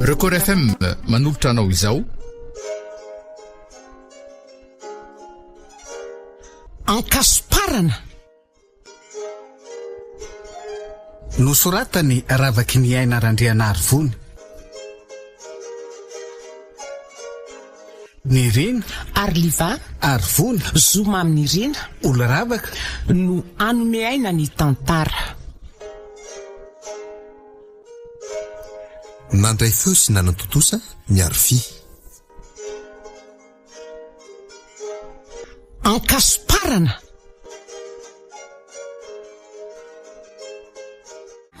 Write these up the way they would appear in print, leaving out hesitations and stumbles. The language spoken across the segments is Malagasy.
Record FM manolotra anao izao. Ankasomparana. Nosoratan'i Ravakiniaina Randrianarivony. Nirina. Arliva. Arivony. Zo Maminirina. Oloravaka. No hanome aina ny tantara. Nandray feo sy nanatontosa ny Arfi. Ankasomparana.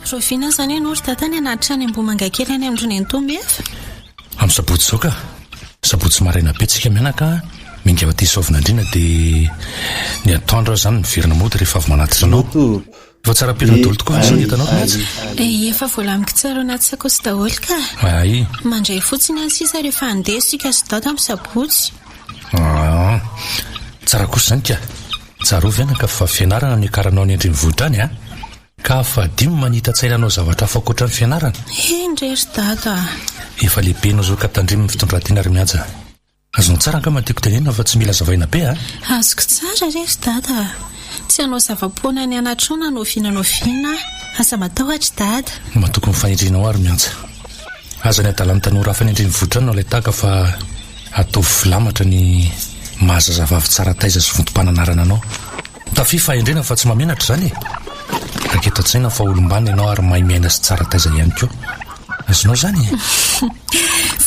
Rahoviana izany ianao ry Dada ny hanatitra any Ambohimangakely any amin-dry Nenitoa Meva? Amin'ny sabotsy izao ka! Sabotsy maraina be tsika mianaka an, miainga avy aty Soavinandriana dia ny atoandro aho izany miverina mody rehefa avy manatitra anao. Efa tsara pirina daholo tokoa ve izao ny entanao ry Mihaja? Efa voalamiko tsara ao anaty sakaosy daholo ka! Hay! Mandray fotsiny aho sisa rehefa handeha isika sy Dada amin'ny sabotsy. Aa! Tsara kosa izany ka! Tsarovy anaka fa fianarana no hiakaranao any an-drenivohitra any a! Ka fadimo manita-tsaina hanao zavatra hafa ankoatra ny fianarana. Eny re ry Dada a! Efa lehibe ianao izao ka tandremo ny fitondran-tena ry Mihaja. Azonao tsara angamba ny tiako tenenina fa tsy mila azavaina be a! Azoko tsara re ry Dada a! Tsy hanao zava-poana any anatrao na n'oviana n'oviana aho. Aza matahotra ry Dada. Matoky ny fanirianao aho ry Mihaja. Aza ny adalan'ny tanora hafa any an-drenivohitra any no alain-tahaka fa ataovy filamatra ny maha zazavavy tsara taiza sy vontom-pananarana anao. Tafia fahendrena fa tsy mahamenatra izany e! Raketo an-tsaina fa olom-banona ianao ary mahay miaina sy tsara taiza ihany koa. Azonao izany e!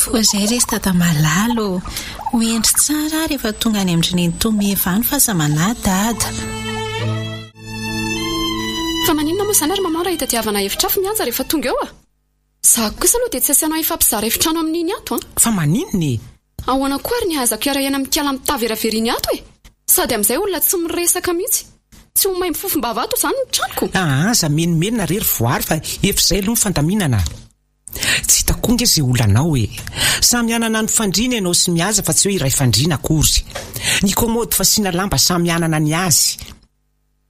Voa izay re ry dada malala ô! Ho hendry tsara aho rehefa tonga any amin-dry nenitoa Meva any fa aza manahy dada. Fa maninona moa izany ry maman raha hitadiavana efitrafo mihaja rehefa tonga eo a? Za kosa aloha dia tsy asianao hifampizara efitrano amin'iny ato an! Fa maninona e? Ahoana koa ary ny ahaizako hiara-hiaina amin'ny kiala mitaveravera iny ato e? Sady amin'izay olona tsy miresaka mihitsy. Tsy ho maimbo fofom-bava ato izany ny tranoko? Aa aza menomenona re ry voary fa efa izay aloha ny fandaminana a! Tsy hitako koa nge izay olanao e! Samy hanana ny fandriana ianao sy Mihaja fa tsy hoe iray fandriana akory. Ny commode fasiana lamba samy hanana ny azy.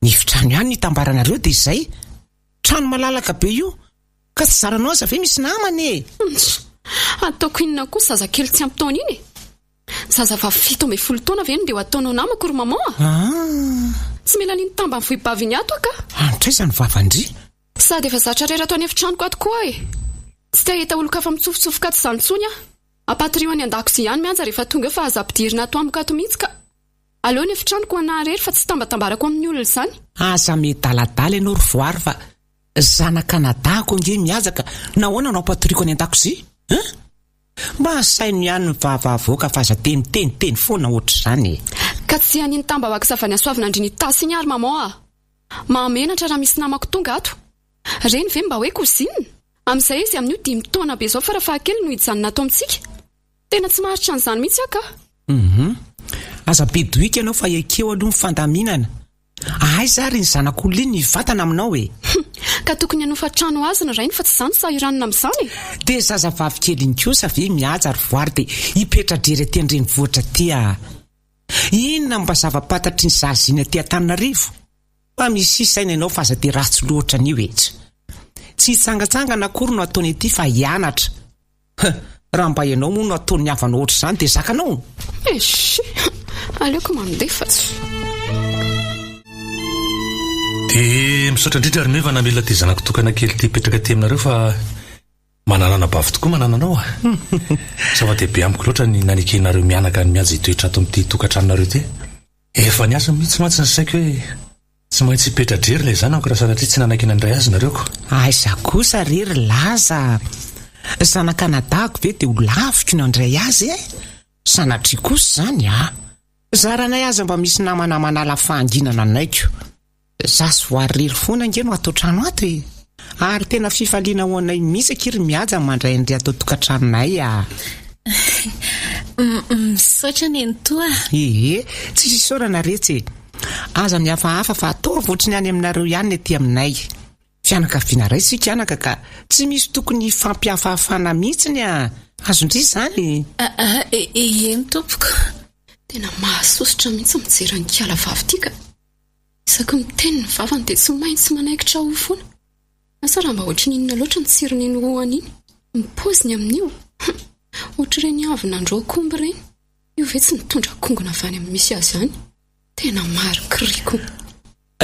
Ny efitrano ihany no itambaranareo dia izay. Trano malalaka be io. Ka tsy zaranao aza ve misy namana e! Humm! Ataoko inona koa zazakely tsy ampy taona iny e! Zazavavy 17 taona ve no ndeha ho ataonao namako ry maman a! Ah! Tsy mila an'iny tambany vohibavy iny ato aho ka! Hatraiza ny vavan-dry? Sady efa zatra irery ato an'efitranoko ato koa aho e! Tsy te hahita olon-kafa mitsofotsofoka ato izany intsony aho. Ampatorio any an-dakozia ihany mianja rehefa tonga eo fa aza ampidirina ato amiko ato mihitsy ka! Aleo ny efitranoko ho anà irery fa tsy tambatambarako amin'ny olona izany. Aza miadaladala ianao ry voary fa Zanak'anadahiko ange mihaja ka nahoana no ampatoriako any an-dakozia hein? Mba asaino ihany ny vava avoaka fa aza dia miteniteny foana ohatr'izany e! Ka tsy an'iny tambavaka savany hasoavin'Andriana Itasy iny ary maman a! Mahamenatra raha misy namako tonga ato. Reny ve mba hoe cousine? Amin'izay izy amin'io dimy taona be izao farafahakeliny no hijanona ato amintsika. Tena tsy maharitra an'izany mihitsy aho ka! Hum. Aza be dohika ianao fa ekeo aloha ny fandaminana. Aiza ary iny zanak'olona iny mivantana aminao e? Hum! Ka tokony hanofa trano ho azy ny rainy fa tsy izaho no sahiranina amin'izany e! Dia zazavavy kely iny kosa ve mihaja ry voary dia hipetra-drery aty an-drenivohitra aty ah! Inona no mba zava-pantatry ny zaza iny aty Antananarivo? Fa misia saina ianao fa aza dia ratsy loha ohatran'io e! Tsy hitsangantsangana akory no ataony aty fa hianatra. Huh! Raha mba ianao moa no ataon'ny havanao ohatr'izany dia zakanao? Eish! Aleoko mandeha fa tsy. Dia misaotra indrindra ry Meva namela ity zanako tokana kely ity hipetraka aty aminareo fa manana anabavy tokoa manana anao a! Zava-dehibe amiko loatra ny nanekenareo mianaka an'i Mihaja hitoetra ato amin'ity tokantranonareo ity. Efa niasa mihitsy mantsy ny saiko hoe tsy maintsy hipetra-drery ilay zanako raha sanatria tsy nanaiky nandray azy nareo ko. Aiza kosa re ry Laza a! Zanak'anadahiko ve dia ho laviko ny handray azy e? Sanatria kosa izany a! Zaranay aza mba misy namana manala fahanginana anay ko! Za sy voary irery foana ange no ato an-trano ato e! Ary tena fifaliana ho anay mihitsy akia ry Mihaja ny mandray an-dry ato an-tokantranonay a! Misaotra nenitoa a! Ee, tsisy isaorana retsy e! Aza mihafahafa fa ataovy ohatry ny any aminareo ihany ny aty aminay. Fianakaviana iray isika anaka ka tsy misy tokony hifampihafahafana mihitsiny a! Azon-dry izany? Eny tompoko. Tena mahasosotra mihitsy mijery an'ikala vavy ity ka! Isaky ny miteny ny vavany dia tsy maintsy manaikitra ho foana. Asa raha mba ohatry ny inona loatra ny tsiron'iny hohana iny. Ny paoziny amin'io, hum, ohatr'ireny avy nandroaka omby ireny. Io ve tsy nitondra kongona avy any amin'ny misy azy any? Tena marikoriko.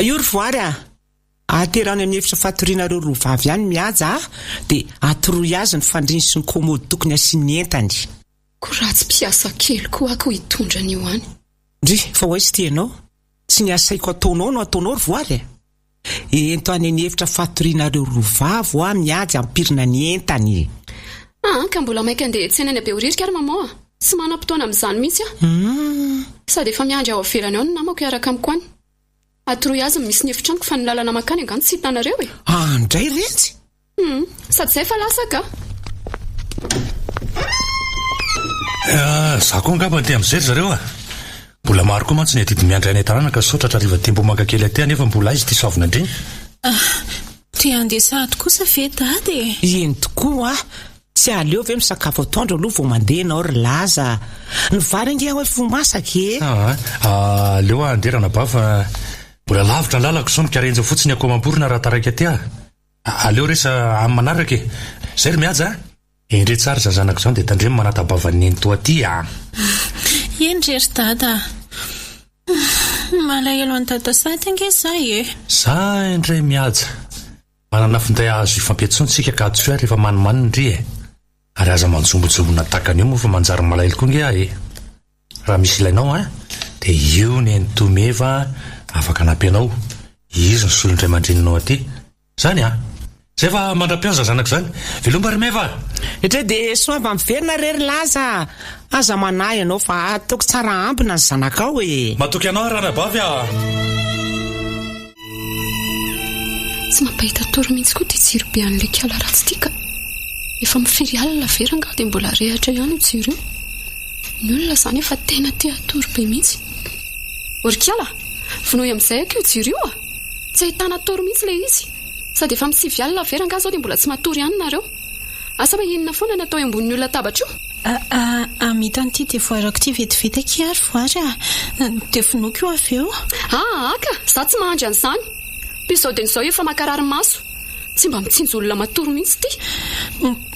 Io ry Voary a! Atero any amin'ny efitra fatorianareo roa vavy any Mihaja a! Dia atoroy azy ny fandriany sy ny komody tokony hasiany entany. Ko ratsy mpiasa kely koa ako hitondra an'io any. Ndry, fa ho aiza ity ianao? Tsy ny asaiko ataonao no ataonao ry Voary a! Ento any ny efitra fatorianareo roa vavy hoa miady hampirina ny entany. Aa ka mbola maika andeha hiantsena any Behoririka ary maman a! Tsy manam-potoana amin'izany mihitsy aho. Sady efa miandry ao avelany ao ny namako hiaraka amiko any. Atoroy azy ny misy ny efitranoko fa ny lalana mankany angaha no tsy hitanareo e! Any indray retsy! Hum, sady izay fa lasa ka! Ah, za koa angamba andeha amin'izay ry zareo a! Mbola maro koa mantsy ny adidy miandry any an-tanàna ka sao tratra hariva aty Ambohimanga kely aty anefa mbola aiza ity Soavinandriana? Ah, te handeha sahady kosa ve dada e? Eny tokoa ah! Tsy aleo ve misakafo atoandro aloha vao mandeha ianao ry Laza? Ny vary ange ao efa ho masaka e! Ah, aleo aho handeha ranabavy fa mbola lavitra ny lalako sao mikarenjy fotsiny akoho amam-borona raha taraiky aty aho. Aleo resa amin'ny manaraka e! Zay ry Mihaja a! Endre tsara izany zanako izany dia tandremo manata-bava an'i Nenitoa aty a! Eny re ry Dada a! Malahelo an'i Dada sahady ange za e! Za indray Mihaja! Manana finday azo ifampiantsoana isika ka antsoy ahy rehefa manimanina ndry e! Ary aza manjombonjombona tahaka an'io moa fa manjary malahelo koa ange aho e! Raha misy ilainao an, dia io Nenitoa Meva afaka hanampy anao, izy no solon-dray aman-dreninao aty. Zany an! Zay fa mandra-pihaona zany zanako zany. Veloma ry Meva a! Etre dia soava miverina re ry Laza a! Aza manahy ianao fa ataoko tsara ambina ny zanakao e! Matoky anao aho ranabavy a! Tsy mampahita tory mihitsy koa ity jiro be an'ilay kiala ratsy ity ka! Efa mifiry alina ve rangahy dia mbola arehitra ihany io jiro io? Ny olona izany efa tena te hatory be mihitsy. Ô ry kiala! Vonoy amin'izay aky io jiro io a! Tsy ahitana tory mihitsy ilay izy. Sady efa misivy alina ve rangahy izao dia mbola tsy matory ihany nareo? Asa hoe inona foana ny atao eo ambonin'io latabatra io? Hamita an'ity devoirako ity vetivety akia ary voary a! Dia vonoiko io avy eo. Aa ka! Za tsy mahandry an'izany. Pizao dia izao efa mankarary maso. Tsy mba mitsinjo olona matory mihitsy ity.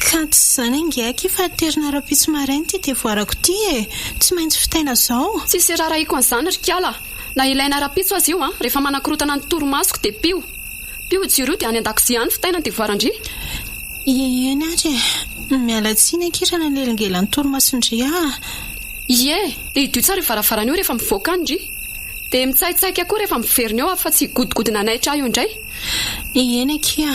Ka tsy izany ange akia fa aterina rahampitso maraina ity devoirako ity e! Tsy maintsy vitaina izao. Tsisy iraharahiako an'izany ry kiala a! Na ilaina rahampitso aza io an! Rehefa manakorotana ny torimasoko dia pio! Pio io jiro io dia any an-dakozia any vitaina ny devoiran-dry. Eny ary e! Miala tsiny akia raha nanelingelina ny torimason-dry aho. Ie! Dia hidio tsara io varavarana io rehefa mivoaka any ndry. Dia mitsaitsaika koa rehefa miverina eo aho fa tsy higodogodona hanaitra ahy eo indray. Eny akia.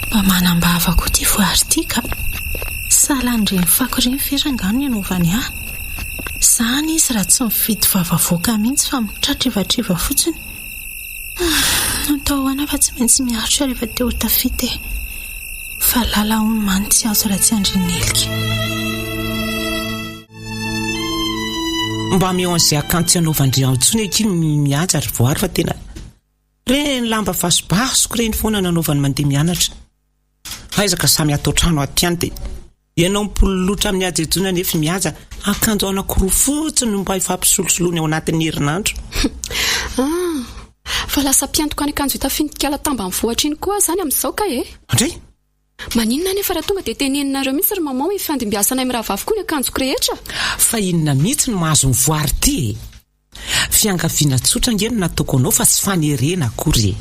Mba manam-bava koa ity voary ity ka. Sahala an'ireny fako ireny ve rangaha no ianaovany ahy? Izany izy raha tsy mifidy vava avoaka mihitsy fa mitratrivatriva fotsiny. Atao ahoana fa tsy maintsy miaritra rehefa te ho tafita e. Fa lala hono many tsy azo raha tsy andrin'helika. Mba ameo an'izay akanjo tsy anaovan-dry ao intsony akia ny mihaja ry voary fa tena ireny lamba vasobasoko ireny foana no anaovany mandeha mianatra. Aiza ka samy ato an-trano ato ihany dia ianao mipololotra amin'ny hajejoana nefa mihaja akanjo anankiroa fotsiny no mba hifampisolosoloany ao anatin'ny herinandro. Ah, fa lasa mpiantoka ny akanjo itafian'ikala tambanivohitra iny koa aho izany amin'izao kay e! Andray! Maninona anefa raha tonga dia teneninareo mihitsy ry maman hoe ifandimbiasanay mirahavavy koa ny akanjoko rehetra? Fa inona mihitsy no mahazo ny voary ity e? Fiangaviana tsotra ange no nataoko anao fa tsy fanerena akory e!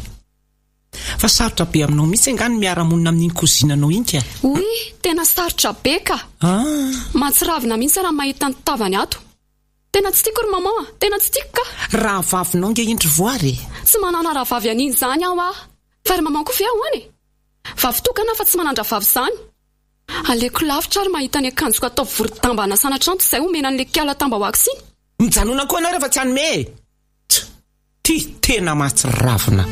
Fa sarotra be aminao mihitsy angaha ny miara-monina amin'iny cousine-nao iny ka? Oui, tena sarotra be ka! Ah! Mahatsiravina mihitsy raha mahita ny tavany ato. Tena tsy tiako ry maman a! Tena tsy tiako ka! Rahavavinao ange iny ry voary e! Tsy manana rahavavy an'iny izany aho ah! Fa ry maman koa ve ahoana e? Vavy tokana aho fa tsy manan-drahavavy izany. Aleoko lavitra ary mahita ny akanjoko atao vorodamba hanasana trano toy izay homena an'ilay kiala tambahoaka iny. Mijanona koa ianao rehefa tsy hanome e! Tch! Ty tena mahatsiravina.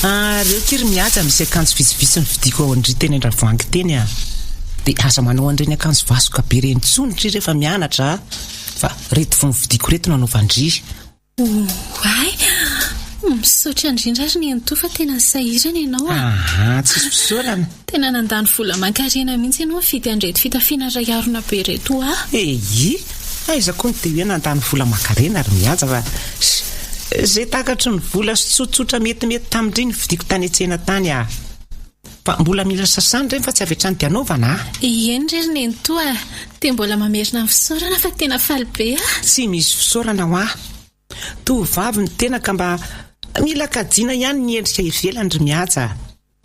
Ary eo ki ry Mihaja misy akanjo vitsivitsy novidiako ao an-dry teny Andravoahangy teny a! Dia aza manao an'ireny akanjo vasoka be ireny intsony dry rehefa mianatra a! Fa reto vao novidiako reto no anaovan-dry. Oay! Misaotra indrindra ry Nenitoa fa tena sahirana ianao a! Aha, tsisy fisaorana. Tena nandany vola aman-karena mihitsy ianao nividy an'ireto fitafiana iray harona be ireto ho ahy. Eii! Aiza koa no dia hoe nandany vola aman-karena ry Mihaja fa izay takatry ny vola sy tsotsotra metimety tamin-dry no vidiako tany an-tsena tany ah. Fa mbola mila sasana ireny fa tsy avy hatrany dia anaovana ah. Eny re ry nenitoa a! Dia mbola mamerina ny fisaorana fa tena faly be aho. Tsy misy fisaorana hoa. Tovovavy ny tena ka mba mila kajiana ihany ny endrika ivelany ry Mihaja a!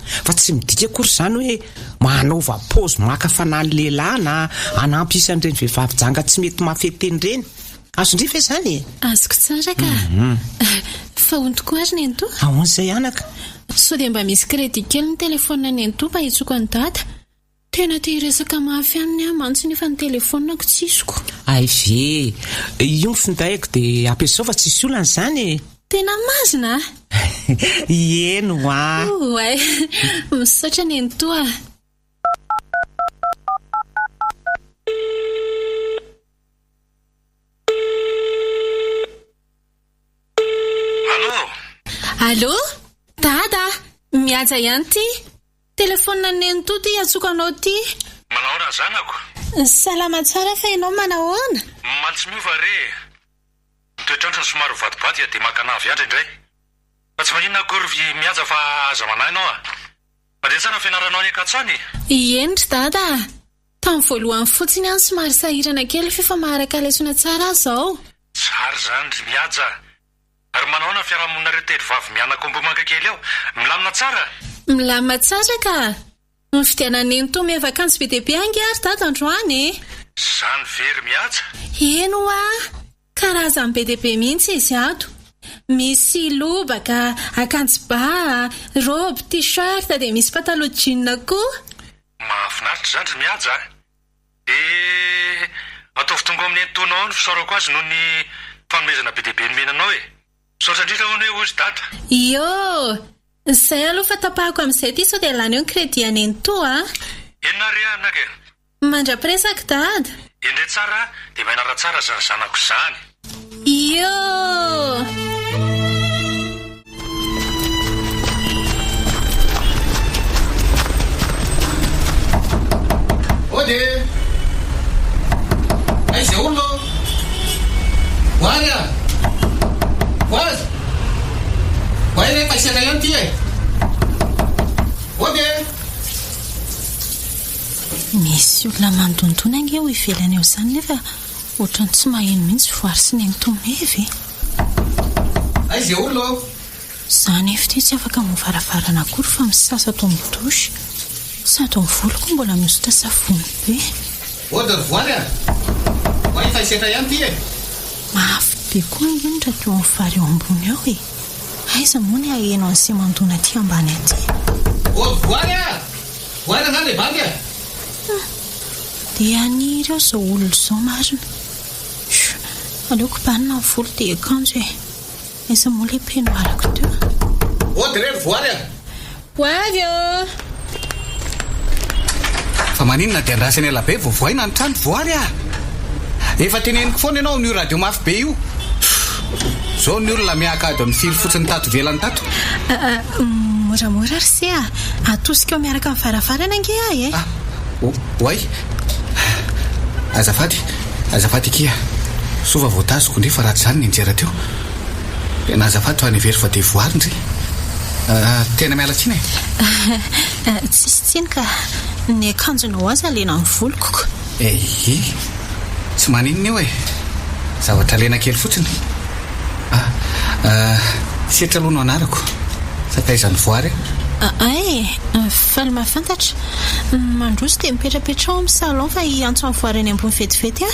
Fa tsy midika akory izany hoe manaova paozy maka fanahy ny lehilahy na hanampy isa an'ireny vehivavy janga tsy mety mahafehy teny ireny. Azon-dry ve izany e? Azoko tsara ka. Fa hono tokoa ary nenitoa? Ahoana izay anaka? Sao dia mba misy crédit kely ny telefaonina nenitoa mba hitsoko an'i dada? Tena te hiresaka mafy aminy aho mantsy nefa ny telefaoniko tsisiko. Hay ve! Io ny findaiko dia ampiasao fa tsisy olana izany e! Tena marina a! Ieny hoa! Oay! Misaotra nenitoa a! Allô! Allô! Dada a! Mihaja ihany ity! Telephone an'i Nenitoa ity iantsoako anao ity. Manahoana ry zanako? Salama tsara fa ianao manahoana? Mimaly tsy miova re e! Ny toetr'andro no somary mivadibadika dia maka anah avy andro indray. Fa tsy maninona akory ry Mihaja fa aza manahy ianao a! Mandeha tsara ny fianaranao any Ankatso any e? Eny ry Dada a! Tamin'ny voalohany fotsiny aho no somary sahirana kely f'efa maharaka lesona tsara aho izao. Tsara izany ry Mihaja a! Ary manahoana ny fiarahamoninareo telo vavy mianaka ao Ambohimangakely ao? Milamina tsara? Milamina tsara ka! Nividianan'i Nenitoa meva akanjo be dia be ange ary Dada androany e! Izany ve ry Mihaja? Eny hoa! Karazany be dia be mihitsy izy ato. Misy lobaka, akanjo ba, robe, t-shirt, dia misy pataloha jean koa. Mahafinaritra izany ry Mihaja a! Dia ataovy tonga ao amin'ny nenitoanao ao ny fisaorako azy noho ny fanomezana be dia be nomena anao e! Misaotra indrindra hono hoe hozy dada. Ioo! Izay aloha fa tapahako amin'izay ity sao dia lany eo ny crédit an'i nenitoa a! Enina ary anaka e! Mandra-piresaka dada! Endrey tsara dia mianara tsara izany zanako izany. Ioo! Ody e! Aiza olona ô? Voary a! Voary! Voay re fa isaka ihany ity e! Ody e! Misy olona mandondona ange eo ivelany eo izany nefa Ohatran'ny tsy maheno mihitsy voary sy nenitoa meva e! Aiza e olona ô! Za nefa ity tsy afaka hamoha varavarana akory fa misasa ato amin'ny douche. Sady ny voloko mbola mihosotra savony be. Ody ry voary a! Oay fa hisetra ihany ity e! Mafy be koa ange ny radio amin'ny vary eo ambony ao e! Aiza moa ny haheno an'izay mandona aty ambany aty? Ody voary a! Voary angaha le bandy a! Hum! Dia haniry eo izao olona izao marina. Chut! Aleoko banina ny volo dia akanjo e! Aiza moa ilay peignoir-ko teo? Ody re ry voary a! Ho avy ô! Fa maninona dia andrasana ela be vao vohaina ny trano voary a! Efa teneniko foana ianao amin'io radio mafy be io. Zao ny olona miaka adiny firy fotsiny tato ivelany tato. Moramora ry se a! Atosika eo miaraka amin'ny varavarana ange aho e! Ah! Oay! Azafady, azafady akia. Soa fa voatazoko ndry fa raha tsy izany nianjera teo. Tena azafady fa niheveriko fa dia voary ndry. Tena miala tsiny e! Tsisy tsiny ka. Ny akanjonao aza lena ny voloko ko. Ehe! Tsy maninona io e! Zavatra lena kely fotsiny. Ah, Setra aloha no anarako. Sakaizan'ny voary aho. Ay e! Faly mahafantatra. Mandroso dia mipetrapetraha ao amin'ny salon fa hiantso an'i Voary any ambony vetivety aho.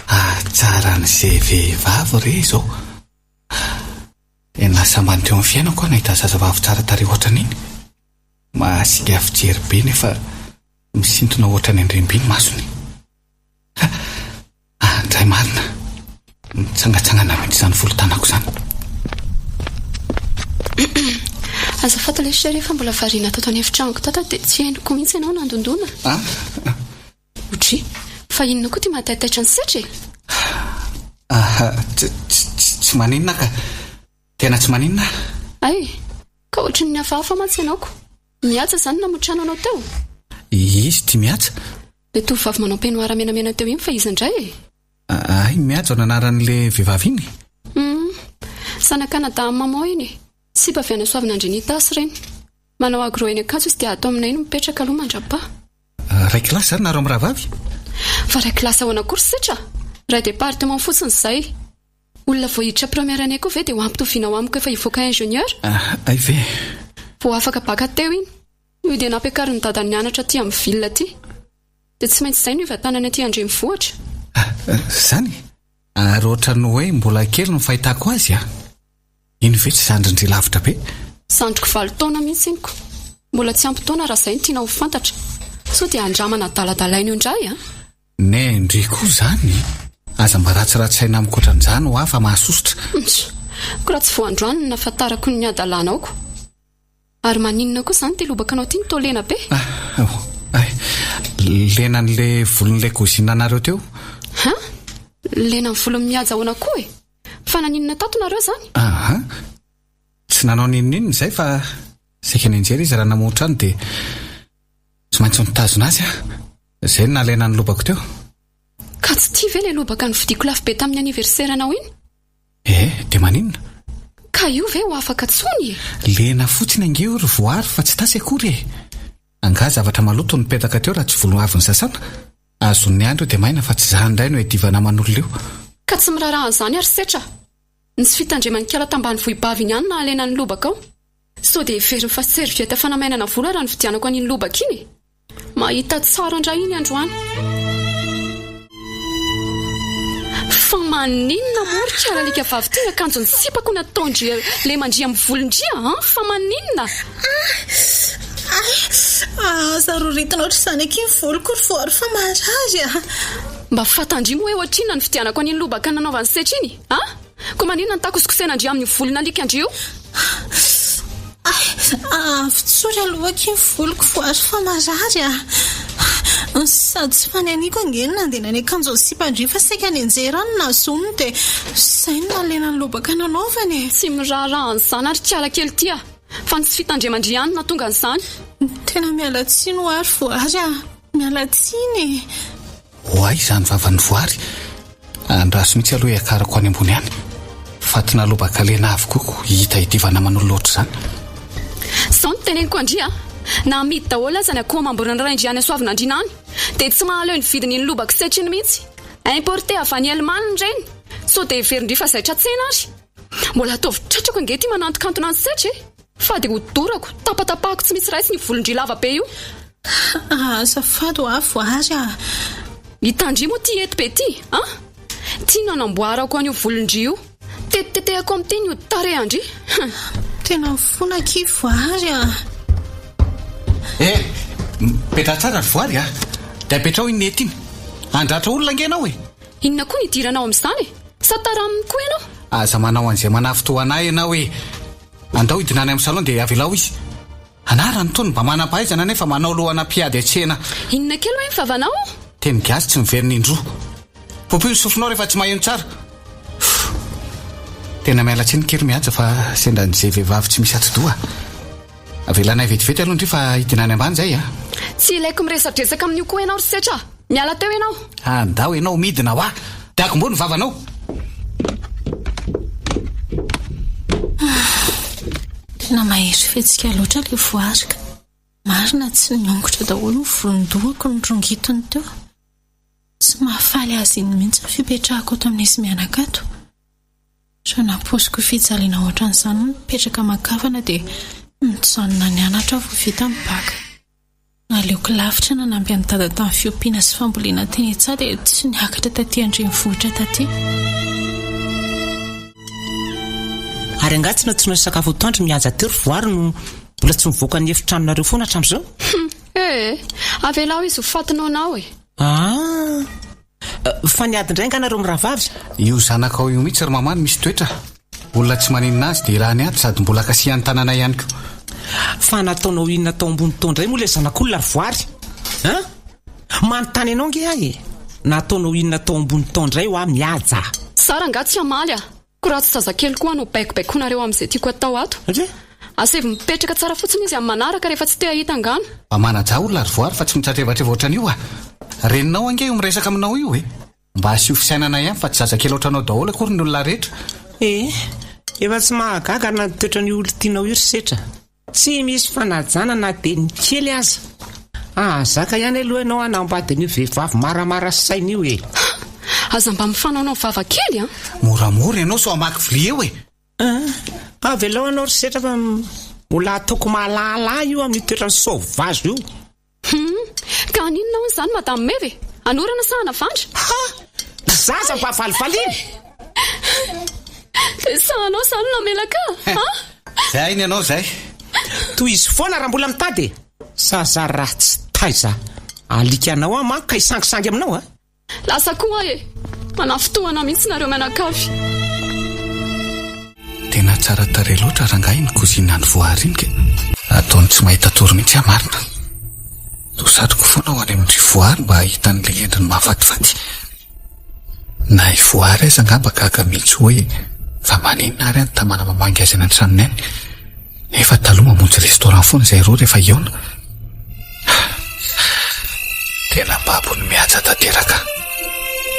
Hatsaran'izay vehivavy re izao. Tena sambany teo amin'ny fiainako aho nahita zazavavy tsara tarehy ohatran'iny. Mahasiaka fijery be nefa misintona ohatran'ny andriam-by ny masony. Ha! Andray marina. Mitsangatsangana mihitsy izany volon-tanako izany. Azafady lesy chérie fa mbola variana tato an'efitranoko tato aho dia tsy henoko mihitsy ianao nandondona. Ah? Oudry, fa inona koa ity mahataitaitra an'i Setra e? Ah, tsy, tsy, tsy maninona ka. Tena tsy maninona. Hay, ka ohatran'ny hafahafa mantsy ianao ko. Mihaja izany namotrano anao teo? Izy ity Mihaja. Ilay tovovavy manao peignoir menamena teo iny fa iza indray e? Hay Mihaja no anaran'ilay vehivavy iny? Hum. Zanak'anadahin'i maman iny e. Sipa avy any Soavinandriana Itasy ireny. Manao agro eny Ankatso izy dia ato aminay no mipetraka aloha mandra-paha. Ray kilasy izany nareo mirahavavy? Fa ray kilasy ahoana koa ry setra? Ray département fotsiny izay. Olona vao hiditra première année koa ve dia ho ampitovianao amiko efa hivoaka ingénieur? Hay ve? Vao afaka bacc teo iny. Io dia nampiakarin'i dada nianatra aty amin'ny ville aty. Dia tsy maintsy izay no hivantanany aty an-drenivohitra. Izany? Ary ohatran'ny hoe mbola kely ny fahitako azy an! Iny ve tsy zandrin-dry lavitra be? Zandriko valo taona mihitsy iny ko. Mbola tsy ampy taona raha izay no tiana ho fantatra. Sao dia andramana adaladalaina eo indray an! Nen-dry koa izany! Aza mba ratsiratsy saina amiko ohatran'izany hoa fa mahasosotra. Ntso! Ko raha tsy vao androany no nahafantarako ny hadalanao ko. Ary maninona koa izany ity lobakanao ity no toa lena be? Ah, ay, lenan'ilay volon'ilay cousine anareo teo. Hein? Lenan'ny volon'i Mihaja ahoana koa e? Fa naninona tato nareo izany? Aha. Tsy nanao n'inon'inona izay fa saika nianjera izy raha namoha trano dia tsy maintsy nitazona azy aho. Izay no nalaina ny lobako teo. Ka tsy tia ve ilay lobaka novidiako lafo be tamin'ny anniversaire-nao iny? Eh, dia maninona? Ka io ve ho afaka tsony e? Lena fotsiny ange io ry voary fa tsy tasy akory e! Angaha zavatra maloto no nipetaka teo raha tsy volo avy nisasana? Azon'ny andro io dia maina fa tsy za indray no iadivana aman'olona io. Ka tsy miraharaha an'izany ary setra! Ny tsy fitandreman'ny kala tambanivohibavy iny ihany nahalena ny lobaka ao. Sao dia heveriny fa serviette fanamainana volo raha nividianako an'iny lobaka iny e! Mahita tsara indray iny androany. Fa maninona moa ry kala alika vavy ity ny akanjon'ny sipako nataon-dry le mandria amin'ny volon-dry an? Fa maninona? Aza roritina ohatr'izany akia ny voloko ry voary fa marary a! Mba fatan-dry moa hoe ohatrinona nividianako an'iny lobaka nanaovan'i Setra iny an? Koa maninona ny takosikosehana-ndry amin'io volon'alika-ndry io? Ay, avotsory aloha akia ny voloko voary fa marary a! Sady tsy faniriako ange ny nandeha nany akanjon'ny sipan-dry fa saika nianjera aho no nahazoany dia izay no nahalena ny lobaka nanaovany e! Tsy miraharaha an'izany ary kala kely ity a! Fa ny tsy fitandreman-dry ihany no nahatonga an'izany. Tena miala tsiny ho'a ry voary a! Miala tsiny e! Oay izany vavan'ny voary! Andraso mihitsy aloha hiakarako any ambony any. Fatina lobaka lena avokoa ko hita hidivana aman'olona ohatr'izany. Izao no teneniko an-dry a! Na amidy daholo aza ny akoho amam-borona rain-dry any Soavinandriana any, dia tsy mahaleo ny vidin'iny lobaka setra iny mihitsy. Importé avy any Allemagne ireny. Sao dia heverin-dry fa zaitra tsena ary? Mbola ataovy tratrako ange ity manantokantona an'i Setra e! Fa dia hodorako, tapatapahako tsy misy raisiny io volon-dry lava be io. Azafady hoa voary a! Hitandria moa ity eto be ity an! Ity no anamboarako an'io volon-dry io. Tetitetehako amin'ity ny hodi-tarehan-dry. Hum! Tena mifona akia voary a! Eh! Mipetraha tsara ry voary a! Dia apetraho iny nety iny. Handratra olona ange ianao e! Inona koa ny idiranao amin'izany e? Sa tara aminy koa ianao? Aza manao an'izay manafintohana ahy ianao e! Andao hidina any amin'ny salon dia avelao izy. Anarany tony mba manam-pahaizana nefa manao lohana mpiady an-tsena. Inona kely hoe ny vavanao? Teny gasy tsy miverina indroa. Popio ny sofinao rehefa tsy maheno tsara. Fff. Tena miala tsiny kely Mihaja fa sendra an'izay vehivavy tsy misy atidoha. Avelanay vetivety aloha ndry fa hidina any ambany izay a. Tsy ilaiko miresadresaka amin'io koa ianao ry Setra a! Miala teo ianao. Andao ianao midina hoa! Dia akomboho ny vavanao. Tena mahery fihetsika loatra ilay voary ka. Marina tsy niongotra daholo ny volon-dohako nirongitiny teo. Tsy mahafaly azy iny mihitsy ny fipetrahako ato amin'izy mianaka ato. Raha nampoiziko fijaliana ohatran'izany mipetraka aman-kavana dia nijanona nianatra aho vao vita ny bac. Naleoko lavitra nanampy an'i Dada tamin'ny fiompiana sy fambolena teny an-tsaha dia tsy niakatra taty an-drenivohitra taty. Ary angaha tsy nantsoina hisakafo atoandro mihaja teo ry voary no mbola tsy mivoaka ny efitranonareo foana hatramin'izao? Hum, ee, avelao izy ho faty noana ao e! Ah! Fa niady indray angaha nareo mirahavavy? Io zanakao io mihitsy ry mama no misy toetra. Olona tsy maninona azy dia irahany ady sady mbola kasihan'ny tananay ihany koa. Fa nataonao inona tao ambony tao indray moa ilay zanak'olona ry voary? An? Manontany anao ange aho e! Nataonao inona tao ambony tao indray hoa mihaja? Za rangaha tsy hamaly a! Ko raha tsy zazakely koa no baikobaikoinareo amin'izay tiako atao ato. Ndry! Asaivo mipetraka tsara fotsiny izy amin'ny manaraka rehefa tsy te hahita angano. Mba manajà olona ry voary fa tsy mitratrevatreva ohatran'io a! Reninao ange io miresaka aminao io e! Mba asio fisainana ihany fa tsy zazakely ohatranao daholo akory ny olona rehetra. Eh! Efa tsy mahagaga ary na ny toetran'io olon-tianao io ry Setra. Tsy misy fanajana na dia ny kely aza. Ahazaka ihany aloha ianao hanambady an'io vehivavy maramara saina io e! Aza mba mifanaonao vava kely an! Moramora ianao sao hamaky vilia eo e! Avelao ianao ry Setra fa mbola ataoko mahalala io amin'io toetrany sauvage io. Hum! Ka haninona hono izany Madame Meva e? Hanorana sa hanavandra? Ha! Zaza mba valivaliana! Dia sahanao izany namelaka ahy? Ha? Zay ny anao zay. Tohizo foana raha mbola mitady e! Zaza ratsy taiza! Alikanao aho manko ka hisangisangy aminao a! Lasa koa aho e! Manafintohana mihitsy nareo mianakavy. Tena tsara tarehy loatra rangahy iny cousine an'i Voary iny ka. Ataony tsy mahita tory mihitsy aho marina. Toa satriko foana ho any amin-dry Voary mba hahita an'ilay endriny mahafatifaty. Na i Voary aza angamba gaga mihitsy hoe fa maninona ary aho no tamana mamangy azy any an-tranony any. Nefa taloha mamonjy restaurant foana izahay roa rehefa hihaona. Tena babo ny mihaja tanteraka.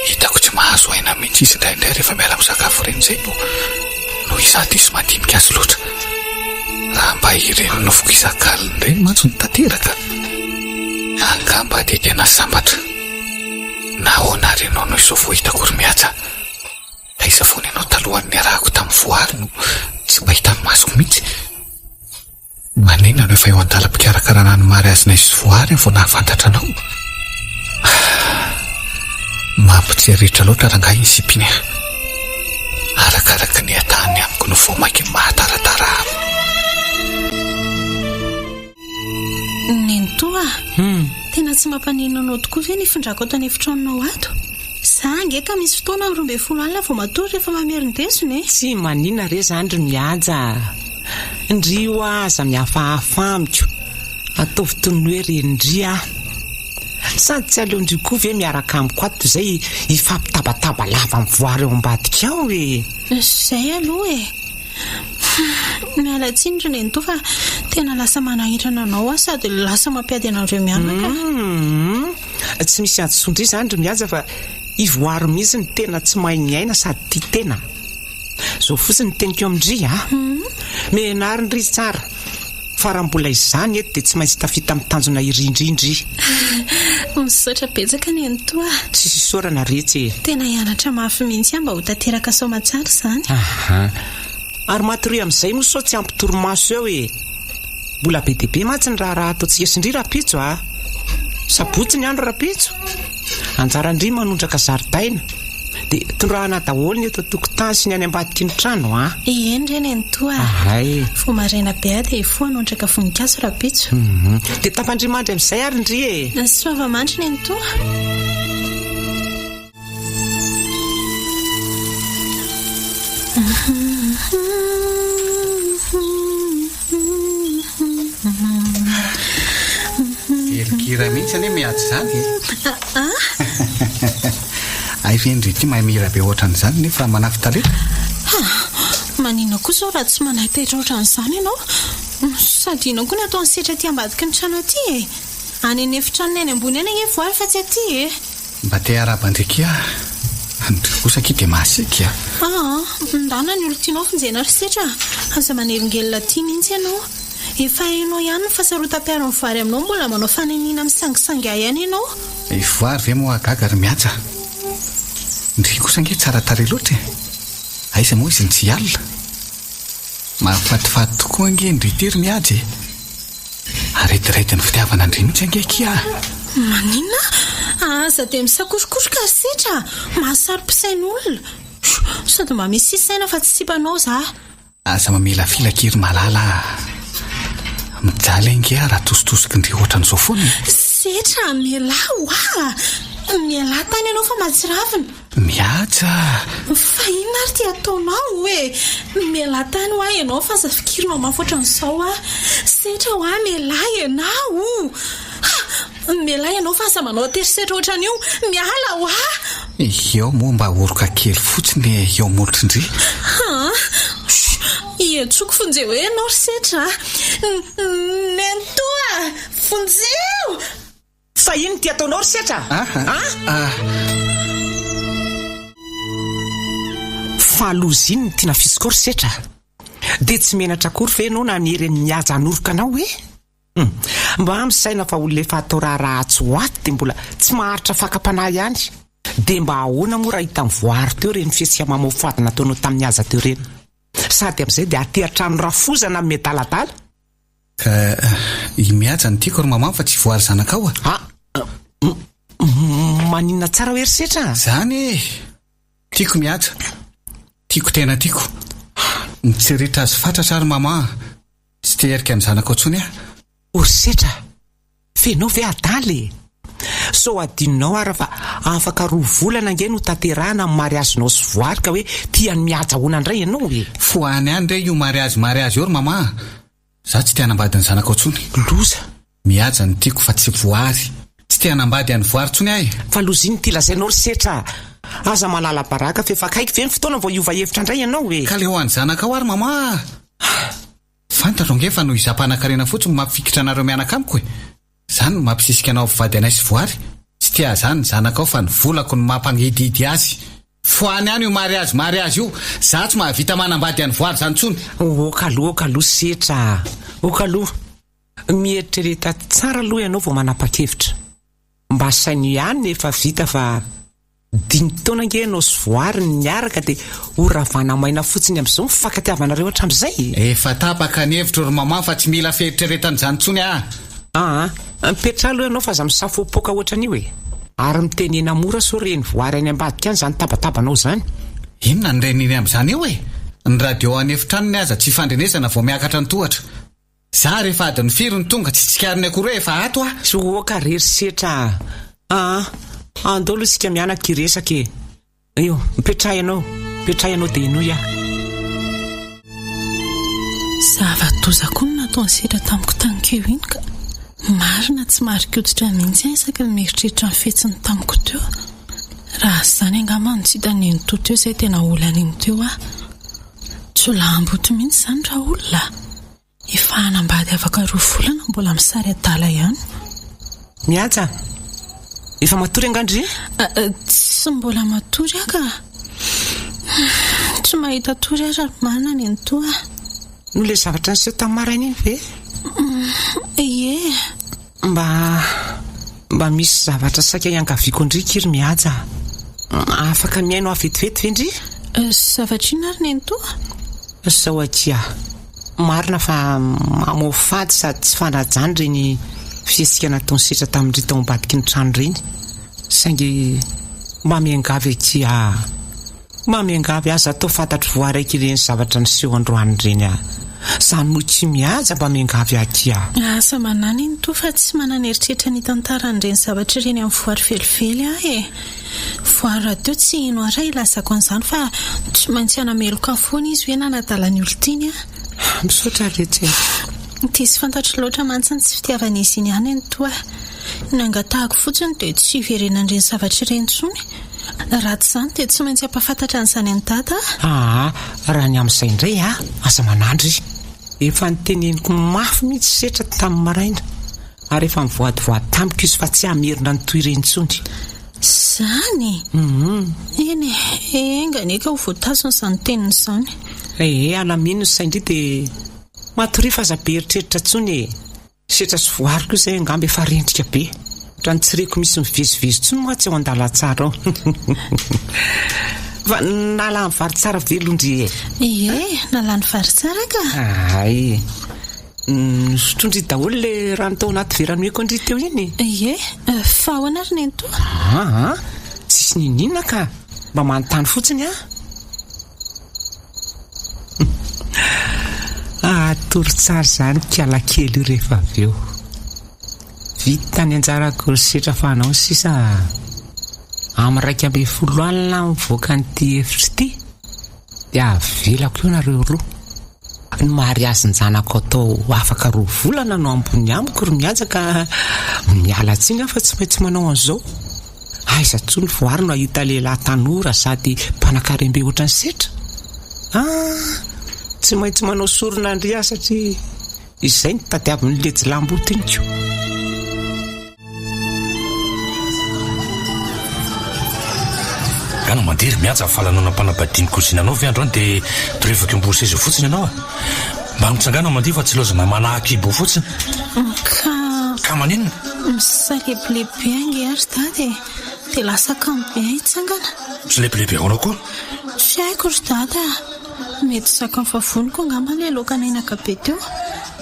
Hitako tsy mahazo aina mihitsy izy indraindray rehefa miala misakafo ireny izay no noho izaho diso mandinika azy loatra. Raha mba ireny nofiko isak'alina ireny mantsy no tanteraka, angamba dia tena sambatra. Nahoana ary ianao no izao vao hitako ry Mihaja? Taiza foana ianao talohan'ny niarahako tamin'i Voary no tsy mba hitan'ny masoko mihitsy? Maninona no efa eo an-dalam-pikarakarana ny mariazinay sy Voary aho vao nahafantatra anao? Mampitsiriritra loatra rangahy iny sipa iny a! Arakaraky ny hatahany amiko no vao mainka mahataratara ahy. Nenitoa a! Tena tsy mampaninona anao tokoa ve ny hifindrako ato an'efitranonao ato? Za ange ka misy fotoana amin'ny 12 alina vao matory rehefa mamerin-desona e! Tsy maninona re zany ry Mihaja a! Ndry hoa aza mihafahafa amiko, ataovy toy ny hoe renin-dry aho. Sady tsy aleon-dry koa ve miaraka amiko ato toy izay hifampitabataba lava amin'ny voary ao ambadika ao e! Izay aloha e! Miala tsiny ry nenitoa fa tena lasa manahirana anao aho sady lasa mampiady anareo mianaka. Humm tsy misy hadisoan-dry izany ry Mihaja fa i Voary mihitsy no tena tsy mahay miaina sady tia tena. Izao fotsiny ny teniko amin-dry a! Mianarindry tsara fa raha mbola izany eto dia tsy maintsy tafita amin'ny tanjona irindry ndry. Misaotra betsaka nenitoa a! Tsisy isaorana retsy e! Tena hianatra mafy mihitsy aho mba ho tanteraka soamatsara izany. Aha! Ary matoria amin'izay moa sao tsy ampy torimaso eo e! Mbola be dia be mantsy ny raharaha ataontsika sy ndry rahampitso a! Sabotsy ny andro rahampitso! Anjaran-dry manondraka zaridaina. Dia tondrahana daholo ny eto an-tokotany sy ny any ambadiky ny trano a! Eny re nenitoa a! Ahay! Vao maraina be aho dia hifoha hanondraka voninkazo rahampitso. Hum! Dia tampandrimandry amin'izay ary ndry e! Soava-mandry nenitoa! Velon-kira mihitsy anie miady izany e. Hay ve ndry ity mahay mihira be ohatran'izany nefa manafin-talenta? Maninona koa izao raha tsy manaitaitra ohatran'izany ianao? Sady inona koa ny ataon'i Setra aty ambadiky ny trano aty e? Any an'efitranony any ambony any ange voary fa tsy aty e! Mba te hiarahaba an-dry akia aho. Ndry kosa akia dia masiaka a! Aa, ndana ny olon-tianao vonjena ry Setra a! Aza manelingelina aty mihitsy ianao. Efa hainao ihany ny fahasarotam-piaron'ny voary aminao mbola manao faniniana misangisangy ahy ihany ianao. I voary ve moa hahagaga ry Mihaja? Ndry kosa ange tsara tarehy loatra e! Aiza moa izy no tsy hialona? Mahafatifaty tokoa ange ndry ity ry Mihaja e! Aretiretin'ny fitiavana an-dry mihitsy ange akia a! Maninona? Aza dia misakorokoroka ry Setra a! Mahasaro-pisaina olona. Sady mba misy saina fa tsy sipanao za. Aza mamilafila akia ry Malala a! Mijaly ange aho raha tositosiky ndry ohatran'izao foana e! Setra a! Mialà hoa! Mialà tany ianao fa mahatsiravina. Mihaja a! Fa inona ary ity ataonao e! Mialà tany hoa ianao fa aza fikirinao mafy ohatran'izao aho. Setra hoa mialà ianao! Ha! Mialà ianao fa aza manao terisetra ohatran'io! Miala hoa! Eo moa mba oroka kely fotsiny e, eo molotr'ndry. Ha! Chut! Iantsoko vonjeo hoe ianao ry Setra a! Nenitoa! Vonjeo! Fa inona ity ataonao ry Setra a? A? Fa loza inona ity nafitsokao ry Setra a? Dia tsy menatra akory ve ianao nanery an'i Mihaja hanoroka anao e? Hum. Mba misaina fa olona efa atao raharaha atsy ho ato dia mbola tsy maharitra fakam-panahy ihany. Dia mba ahoana moa raha hitan'i Voary teo ireny fihetsika mamoafady nataonao tamin'i Haja teo ireny? Sady amin'izay dia aty an-trano rafozana no miadaladala. Ka i Mihaja no tiako ry maman fa tsy Voary zanakao a! Ah! Maninona tsara hoe ry Setra a? Zany e! Tiako Mihaja. Tiako tena tiako. Mitsiritra azy fatratra ary maman a! Tsy te herika ny zanakao tsony aho. O setra! F'enao ve adala e? Sao adinonao ara fa afaka roa volana ange no tanterahana ny mariazinao sy Voary ka hoe tia an'i Mihaja ahoana indray ianao e? Fohano ihany re io mariazy mariazy io ry mama a! Za tsy te hanambady ny zanakao tsony. Loza! Mihaja no tiako fa tsy Voary. Tsy te hanambady an'i Voary tsony aho e! Fa loza inona ity lazainao ry setra a! Aza manala baraka f'efa akaiky ve ny fotoana vao hiova hevitra indray ianao e? Ka le ho an'ny zanakao ary mama a! Fantatro ange fa noho izaho mpanankarena fotsiny no mampifikitra anareo mianaka amiko e! Izany no mampisisika anao hampivady anay sy Voary. Tsy tia ahy ny zanakao fa ny volako no mampangidihidy azy. Fohano ihany io mariazy mariazy io! Izaho tsy mahavita manambady an'i Voary izany intsony. Ok aloha ok aloha setra a! Ok aloha. Mieritrereta tsara aloha ianao vao manapa-kevitra. Mba saino ihany ny efa vita fa dimy taona ange ianao sy Voary no niaraka dia ho ravana maina fotsiny amin'izao ny fifankatiavanareo hatramin'izay e! Efa tapaka ny hevitro ry maman fa tsy mila fieritreretana izany intsony aho. Aa, mipetraha aloha ianao fa aza misafoapoaka ohatran'io e! Ary mitenena mora sao ren'i Voary any ambadika any izany tabatabanao izany. Inona no ren'iny amin'izany eo e? Ny radio any efitranony aza tsy ifandrenesana vao miakatra ny tohatra. Za rehefa adiny firy no tonga tsy tsikariny akory hoe efa ato aho. Tsy oka re ry setra a! Aa! Andao aloha isika mianaka hiresaka e! Io, mipetraha ianao, mipetraha ianao dia henoy aho. Zava-doza koa ny nataon'i Setra tamiko tany keo iny ka! Marina tsy marin-koditra mihitsy aho isaky ny mieritreritra ny fihetsiny tamiko teo. Raha izany angamba no tsy hitan'i Nenitoa teo izay tena olana iny teo aho. Jiolahimboto mihitsy izany raolona a! Efa hanambady afaka roa volana mbola misary adala ihany. Mihaja, efa matory angaha ndry? Tsy mbola matory aho ka. Tsy mahita tory aho raha marina nenitoa. Noho ilay zavatra niseho tamin'ny maraina iny ve? Ie. Mba mba misy zavatra saika iangaviako an-dry ky ry Mihaja a! Afaka mihaino ahy vetivety ve ndry? Zavatra inona ary nenitoa? Zao akia, marina fa mamoafady sady tsy fanajana ireny fihetsika nataon'i Setra tamin-dry tao ambadiky ny trano ireny, saingy mba miangavy akia a! Mba miangavy aza atao fantatro voaraiky ireny zavatra niseho androany ireny ah. Zany moa tsy mihaja mba miangavy aky ah. Asa manana iny toa fa tsy manana eritreritra ny hitantara an'ireny zavatra ireny amin'ny voary velively aho e. Voary rahateo tsy hino ahy raha hilazako an'izany fa tsy maintsy hanameloka ahy foana izy hoe nanadala ny olon-tiany aho. Misaotra retsy e. Diso fantatro loatra mantsy ny tsy fitiavan'izy iny ahy nenitoa. Ny angatahako fotsiny dia tsy hiverenan'ireny zavatra ireny intsony. Raha tsy izany dia tsy maintsy hampahafantatra an'izany an'i Dada aho. Aa, raha ny amin'izay indray a, aza manandry. Efa noteneniko mafy mihitsy Setra tamin'ny maraina, ary efa nivoadivoady tamiko izy fa tsy hamerina ny toy ireny intsony. Izany? Eny e, enga anie ka ho voatazona izany teniny izany. Ee, alamino ny sain-dry dia matoria fa aza be eritreritra intsony e. Setra sy voary koa izay angamba efa rendrika be. Ohatran'ny tsy reko misy mivezivezy intsony mantsy ao an-dalantsara ao. Fa nalany vary tsara ve aloha ndry e? Ie, nalany vary tsara ka. Hay. Nosotroin-dry daholo ilay rano tao anaty vera nomeko an-dry teo iny? Ie, fa ahoana ry nenitoa? Aa, tsisy n'inon'inona ka. Mba manontany fotsiny aho. Atory tsara izany kiala kely io rehefa avy eo. Vita ny anjarako ry setra fa anao sisa amin'ny 11 alina aho mivoaka an'ity efitra ity dia avelako eo nareo roa. Ny mariazin-janako atao afaka roa volana no ambony amiko ry Mihaja ka miala tsiny aho fa tsy maintsy manao an'izao. Aiza tsony voary no ahita lehilahy tanora sady mpanakarem-be ohatran'i Setra? Ah! Tsy maintsy manao sorona an-dry aho satria izay no tadiavin'ny lejilambotiniko. Gana mandeha ry mihaja fa lanonam-panambadian'ny cousine-nao ve androany dia torevaka eo ambony seza eo fotsiny ianao a? Mba mitsangàna mandeha fa tsy ilaozana manahakibo eo fotsiny. Ka. Ka maninona? Misalebolebo be ange aho ry dada e! Dia lasa kamo be aho hitsangana. Misalebolebo ahoana koa? Tsy haiko ry dada a! Mety zakan'ny vavoniko angamba ilay laoka nainaka be teo.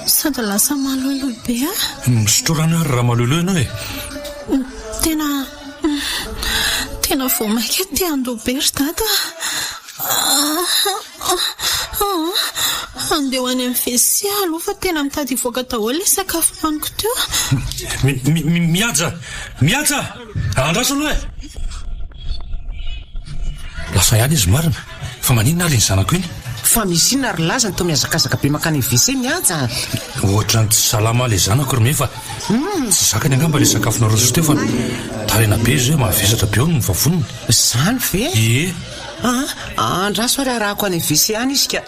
Sady lasa maloiloy be aho. Misotroa rano ary raha maloiloy ianao e! Tena, tena vao mainka te handoa be ry dada a! Andeha ho any amin'ny WC aho aloha fa tena mitady hivoaka daholo ilay sakafo nohaniko teo. Mihaja! Mihaja! Andraso aloha e! Lasa ihany izy marina. Fa maninona ary iny zanako iny? Fa misy inona ry laza no toa mihazakazaka be mankany amin'ny WC Mihaja a? Ohatran'ny tsy salama ilay zanako ry Meva. Tsy zakany angamba ilay sakafo naroso teo fa taraina be izy hoe mavesatra be hono ny vavoniny. Izany ve? Ie. Aa, andraso ary arahako any amin'ny WC any izy ka.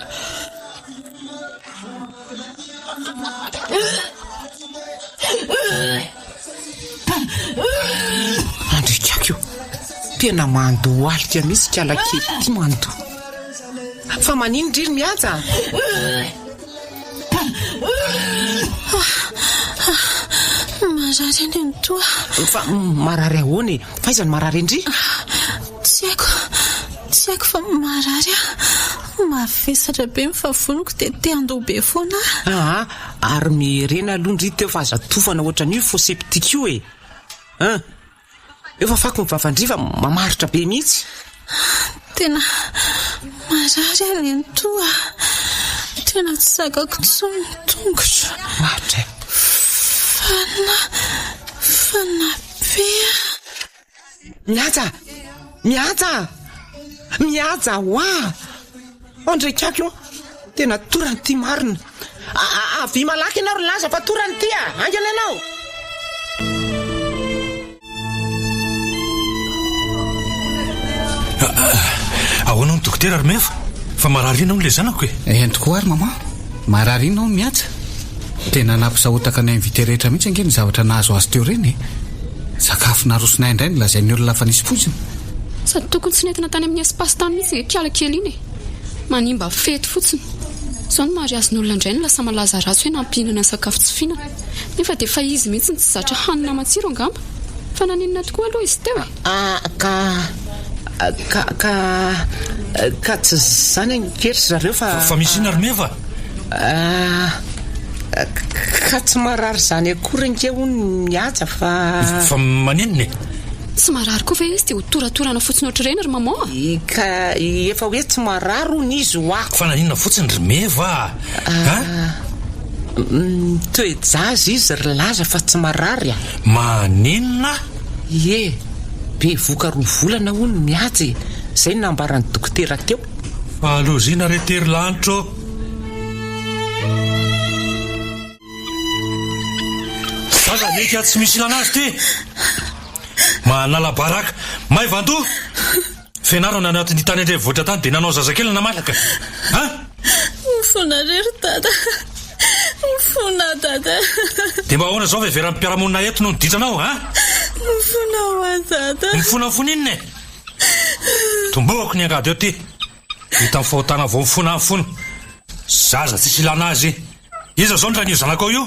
Andrikako io. Tena mandohalika mihitsy kalakely ity mandoa. Fa manino ndry ry Mihaja? Marary any ny toa. Fa marary ahoana e? Fa aiza no marary an-dry? Tsy haiko, tsy haiko fa marary aho. Mavesatra be ny vavoniko dia te handoa be foana aho. Aa, ary miherena aloha ndry teo fa aza tofana ohatran'io faux septique io e! An! Eo fa fako ny vavan-dry fa mamaritra be mihitsy. Tena marary aho nenitoa a! Tena tsy zakako intsony ny tongotro. Maritra e! Fana, fana be aho. Mihaja! Mihaja! Mihaja hoa! Andrekako io! Tena torany ity marina! Avia malaky ianao ry Laza fa torany ity a! Haingana ianao! Ahoana hono dokotera ry Mefa? Fa marary inona hono ilay zanako e? Eny tokoa ary maman, marary inona hono Mihaja? Tena nampisahotaka ny invité rehetra mihitsy ange ny zavatra nahazo azy teo ireny e! Sakafo narosonay indray no lazain'ny olona fa nisy poizina. Sady tokony tsy nentina tany amin'ny espace tany mihitsy iny kiala kely iny e! Manimba fety fotsiny. Izao ny mariazin'olona indray no lasa malaza ratsy hoe nampihinana sakafo tsy fihinana. Nefa dia efa izy mihitsy no tsy zatra hanina matsiro angamba. Fa naninona tokoa aloha izy teo e? Ah ka ka ka ka tsy zany ange ry zareo fa. Fa misy inona ry Meva? Ah ka tsy marary zany akory ange hono Mihaja fa. Fa maninona e? Tsy marary koa ve izy dia ho toratorana fotsiny ohatr'ireny ry maman a? Ka efa hoe tsy marary hono izy hoa. Fa naninona fotsiny ry Meva a? Ah mitoe-jaza izy ry Laza fa tsy marary a! Maninona? Ie, bevoka roa volana hono Mihaja e, zay no nambaran'ny dokotera teo. Fahalozina re ty ry lanitra ô! Zaza mety tsy misy ilana azy ty! Manala baraka! Maivan-doha! Fianarana anatin'ny tany an-drenivohitra tany dia nanao zazakely namalaka a! Mifona re ry dada Mifona dada Dia mba ahoana izao fiheveran'ny mpiara-monina eto noho ny ditranao a? Mifona ho ahy dada Mifona mifona inona e? Tombohako ny angady eo ty. Hita ny fahotana vao mifona mifona. Zaza tsisy ilana azy. Iza izao ny rain'io zanakao io?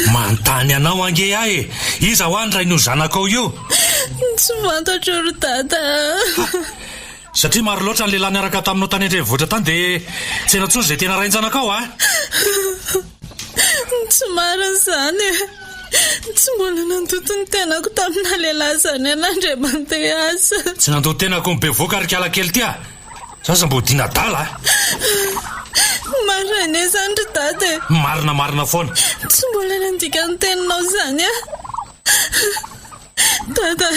Manontany anao ange aho e! Iza hoa ny rain'io zanakao io? Tsy fantatro ry dada a! Satria maro loatra ny lehilahy niaraka taminao tany an-drenivohitra tany dia tsy hainao intsony izay tena rain-janakao a! Tsy marina izany e! Tsy mbola nandoto ny tenako tamina lehilahy izany aho na indray mandeha aza. Tsy nandoto tenako ny bevohoka ry kala kely ity a! Zaza mbo dina adala a! Marina anie izany ry dada e! Marina marina foana. Tsy mbola nandika ny teninao izany aho. Dada,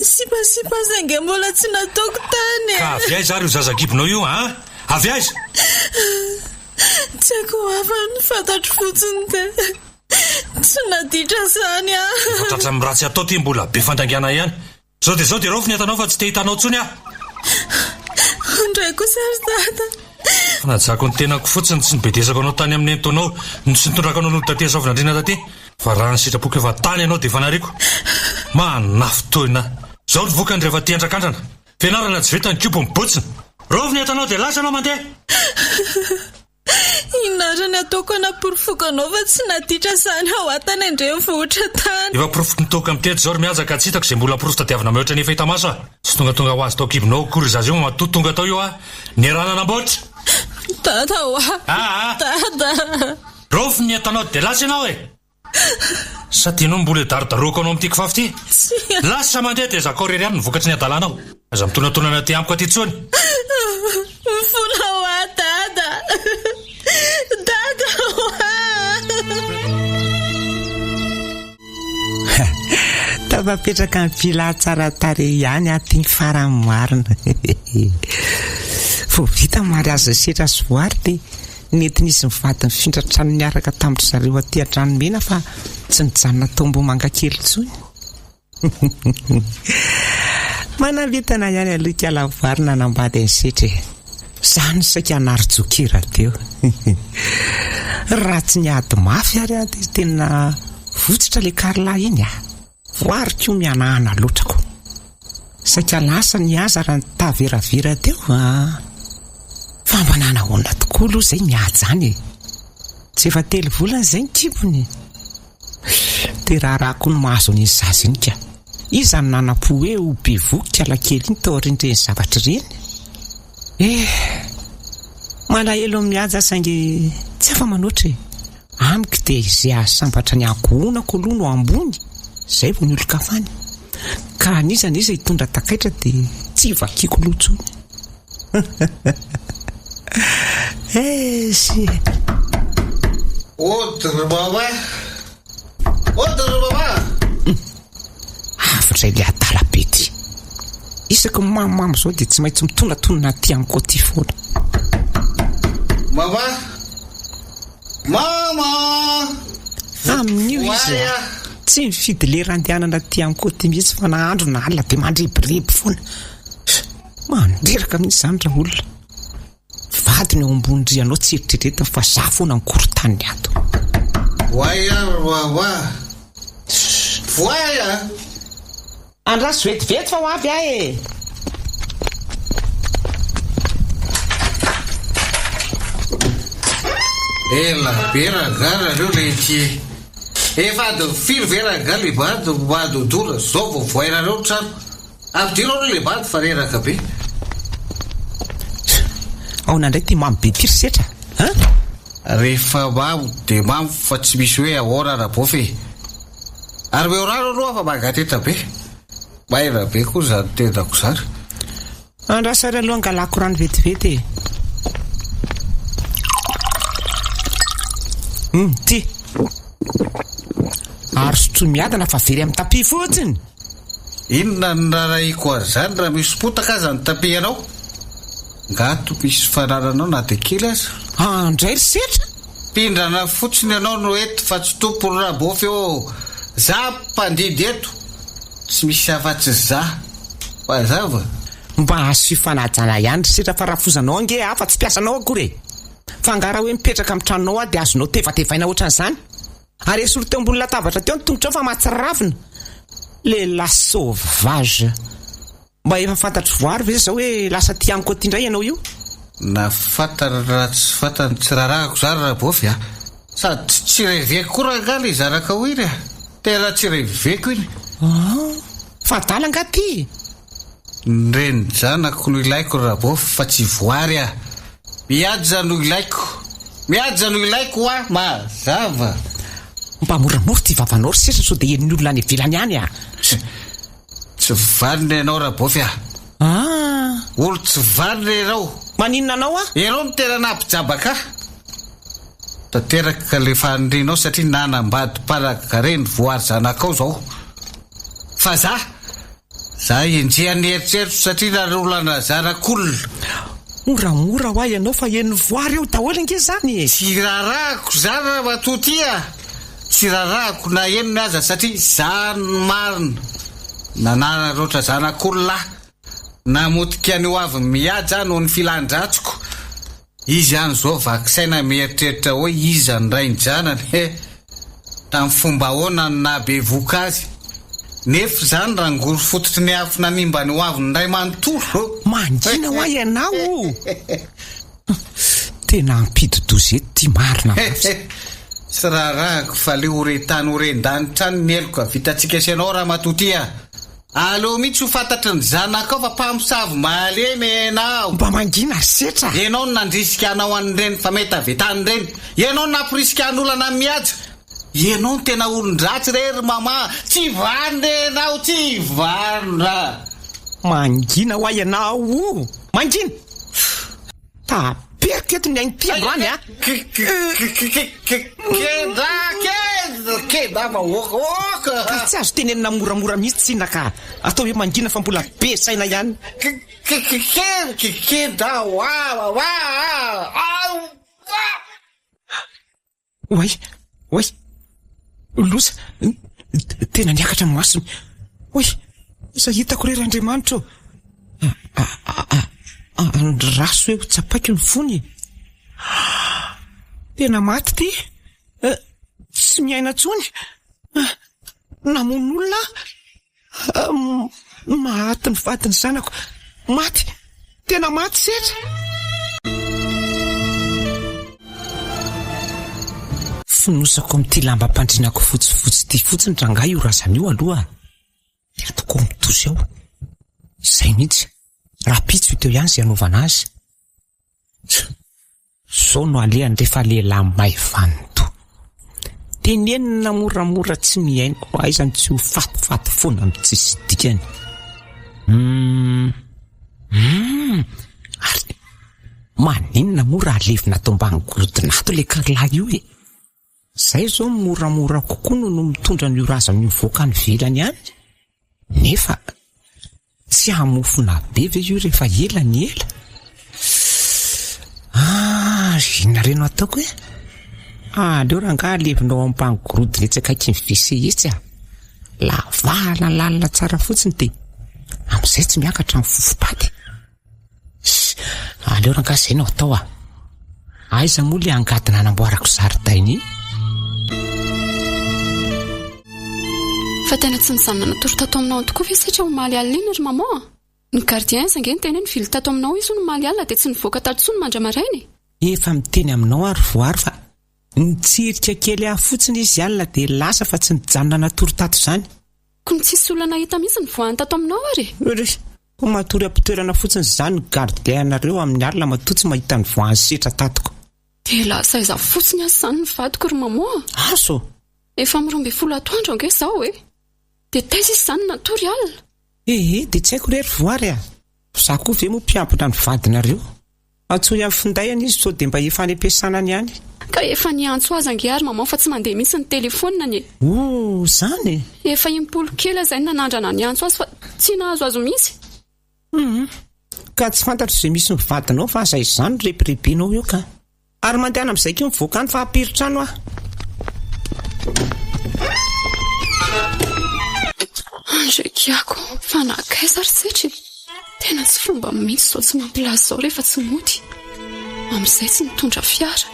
sipasipa aza ange mbola tsy nataoko tany e! Ka avy aiza ary io zaza kibonao io an? Avy aiza? Tsy haiko hafa ny fantatro fotsiny dia tsy naditra izany aho. Efa tratran'ny ratsy atao ty mbola be fandaingana ihany. Zao dia zao dia raofy ny entanao fa tsy te hitanao intsony aho. indray kosa ry Dada. Fanajako ny tenako fotsiny tsy nibedesako anao tany amin'ny nentaonao no tsy nitondrako anao nody taty Soavinandriana taty fa raha ny sitrapoko efa tany ianao dia efa nariako. Manafintohina ahy. Izao ny vokany rehefa tia andrakandrana. Fianarana tsy vita ny kobo mibotsina. Raovy ny entanao dia lasa ianao mandeha. Inona ary ny ataoko hanaporofoako anao fa tsy naditra izany ao tany an-drenivohitra tany. Efa porofo ny toaka mitety izao ry Mihaja ka tsy hitako izay mbola porofo tadiavina mihoatra ny efa hita maso a! Tsy tongatonga ho azy tao an-kibonao akory io zaza io matoa tonga tao io a! Niarahana namboatra! Dada oa! Aa! Dada! Raofy ny entanao dia lasa ianao e! Sa tianao mbola hidarodarohako anao amin'ity kifafy ity? Tsia! Lasa mandeha dia zakao irery ihany ny vokatry ny hadalanao. Aza mitonantonana aty amiko aty intsony. Mifona ho ahy Dada! Dada oa! Tafapetraka ny villa tsara tarehy ihany aho ity farany marina. Vao vita ny mariazin'i Setra sy Voary dia Nentin'izy mivady nifindra trano niaraka tamin-dry zareo aty Andranomena fa tsy nijanona tao Ambohimangakely intsony. Manam-bintana ihany aloha ikala Voary nanambady an'i Setra e. Za no saika hanary jokera teo. Raha tsy niady mafy ary aho dia tena votsotra ilay Carla iny ah. Voary koa mihanahana loatra ko. Saika lasa nihaza raha nitaveravera teo ah. Fa mba nanahoana tokoa aloha izay mihaja any e. Tsy efa telo volana izay ny kibony. Dia raharaha koa ny mahazo an'iny zaza iny ka. Iza no nanam-po hoe ho bevohoka ikalakely iny taorian'ireny zavatra ireny? Eh! Malahelo an'i Mihaja saingy tsy afa-manoatra e. Amiko dia izay hahasambatra ny ankohonako aloha no ambony, izay vao ny olon-kafa any. Ka n'iza n'iza hitondra takaitra dia tsy vakiako loha intsony. Esy e! Ody ry mama! Ody ry mama! Avy indray ilay adala be ity. Isaky ny mamomamo izao dia tsy maintsy mitonatonona aty amiko aty foana. Mama! Mama! Amin'io izy a! Tsy mifidy lera andehanana aty amiko aty mihitsy fa na andro na alina dia mandrebireby foana. Mandreraka mihitsy izany raha olona. Vadiny eo ambony rihana ao tsy eritreretiny fa za foana ny korontaniny ato. Voay a ry Wawa! Voay a! Andraso vetivety fa ho avy aho e! Ela be rangah nareo le ity e! Efa adiny firy ve rangah le bandy no mandodona zao vao voainareo ny trano? Ampidiro aloha le bandy fa reraka be. Aona indray ty mamy be ty ry setra a? Rehefa mamo de mamo fa tsy misy hoe ahoana Rabôfy e! Ary omeo rano aloha fa mangateta be. Maina be koa izany tendako izany. Andraso ary aloha angalako rano vetivety e. Hum, ty. Ary sotroy miadana fa very amin'ny tapis fotsiny. Inona no rarahiko an'izany raha misy potaka aza ny tapis anao? Nga to misy fanananao na dia kely aza? Andray ry setra! Mpindrana fotsiny ianao no eto fa tsy tompony Rabofy ô! Za mpandidy eto! Tsy misy afa-tsy za! Mazava? Mba asio fanajana ihany ry setra fa rafozanao ange aho fa tsy mpiasanao akory e! Fa angaha raha hoe mipetraka amin'ny tranonao aho dia azonao tevatevaina ohatran'izany? Ary esory teo ambony latabatra teo ny tongotrao fa mahatsiravina! Lehilahy sauvage! Mba efa fantatr'i Voary ve izao hoe lasa aty amiko aty indray ianao io? Na fantany na tsy fantany tsy rarahako izany Rabofy a! Sady tsy reveko koa rangahy ilay zanakao iny a! Tena tsy reveko iny! Ah! Fa adala angaha ty? Ny renin-janako no ilaiko ry Rabofy fa tsy Voary a! Mihaja no ilaiko! Mihaja no ilaiko hoa! Mazava! Mba moramora ity vavanao ry sesa sao dia henon'ny olona any ivelany any a! Tsy vanona ianao Rabofy a! Ah! Olo tsy vanona ianao! Maninona anao aho? Ianao no tena nampijabaka ahy! Tanteraka ilay fanirianao satria nanambady mpanakarena voary zanakao izao. Fa za? Za enjehan'ny eritreritro satria nanolana zanak'olona. Moramora hoa ianao fa henon'ny voary eo daholo ange izany e! Tsy rarahako izany ramatoa ty a! Tsy rarahako na henony aza satria za no marina. Nanararaotra zanak'olona aho. Namotika ny hoavin'i Mihaja aho noho ny filan-dratsiko. Izy any izao vaky saina mieritreritra hoe iza ny rain-janany he! Tamin'ny fomba ahoana no nahabevohoka azy? Nefa izany rangory fototry ny afo nanimba ny hoaviny iray manontolo. Mangina hoa ianao o! Tena hampidi-doza eto ity marina mafy. Tsy raharahako fa aleo ho re-tany ho ren-danitra any ny heloka vitantsika sy ianao ramatoa ty a! Aleo mihitsy ho fantatry ny zanakao fa mpamosavy malemy ianao. Mba mangina ry setra a! Ianao no nandrisika hanao an'ireny fametavetana ireny. Ianao no namporisika hanolana an'i Mihaja. Ianao no tena olon-dratsy re ry mama. Tsy vanona ianao, tsy vanona. Mangina hoa ianao o! Mangina! Taperiko eto ny ain'ity androany a! Kenda, kenda, kenda vahoaka, oka! Ka tsy azo tenenina moramora mihitsy tsinona ka! Atao hoe mangina fa mbola be saina ihany. Kenda, wa, wa, wa, Oay! Oay! Loza! Tena niakatra ny masony. Oay! Aza hitako re Randriamanitra ô! Andraso hoe ho tsapaiko ny fony e! Tena maty ity! Tsy miaina intsony! Namono olona aho! Maty ny vadin'ny zanako. Maty! Tena maty setra! Fonosako amin'ity lambam-pandrinako fotsifotsy ity fotsiny rangahy io razana io aloha. Dia ataoko ao mitosy ao. Izay mihitsy. Rahampitso hita eo ihany izay hanaovana azy. Zao no alehany refa lehilahy maivanto. Tenenina moramora tsy mihaino aiza no tsy ho fatifaty foana amin'ny tsisy dikany. Hum hum ary maninona moa raha alevina ato ambany gorodona ato le karilahy io e? Zay zao moramora kokoa noho ny mitondra an'io razana io mivoaka any ivelany any. Nefa tsy hamofona be ve io rehefa ela ny ela? Ah, inona re no ataoko e? Aleo rangahy alevina ao ambany gorodona etsy akaikin'ny WC etsy a! Lavahana lalina tsara fotsiny dia amin'izay tsy miakatra ny fofom-paty. Ssss, aleo rangahy izay no atao a! Aiza moa ilay angady nanamboarako zaridaina iny? Fa tena tsy nijanona natory tato aminao tokoa ve setra omaly alina iny ry maman a? Ny gardien aza ange niteny hoe nivily tato aminao izy hono omaly alina dia tsy nivoaka tato intsony mandra-maraina e! Efa miteny aminao aho ry Voary fa nitsirika kely ahy fotsiny izy alina dia lasa fa tsy nijanona natory tato izany. Kony tsisy olona nahita mihitsy nivoahany tato aminao ary e! Ry, ho matory am-pitoerana fotsiny izany ny gardien anareo amin'ny alina matoa tsy mahita nivoahan'ny setra tatoko. Dia lasa aiza fotsiny aza izany ny vadiko ry maman a! Aso! Efa amin'ny 12 atoandro ange izao e! Dia taiza izy izany natory alina? Ee, dia tsy haiko re ry Voary a! Za koa ve moa mpiambina ny vadinareo? Antsoy amin'ny finday anie izy sao dia mba efa any am-piasana any ihany. Ka efa niantso azy ange ary maman fa tsy mandeha mihitsy ny telephone-ny e! Oh, zany e! Efa impolo kely aho izay no nanandrana niantso azy fa tsy nahazo azy mihitsy. Hum, ka tsy fantatro izay misy ny vadinao fa aza izany no rebirebenao eo ka. Ary mandehana amin'izay koa mivoaka any fa hampiry trano aho. Andriakiako, fa nankaiza ry Tsetry e? Tena tsy fomba mihitsy izao tsy mampilaza izao rehefa tsy mody. Amin'izay tsy nitondra fiara.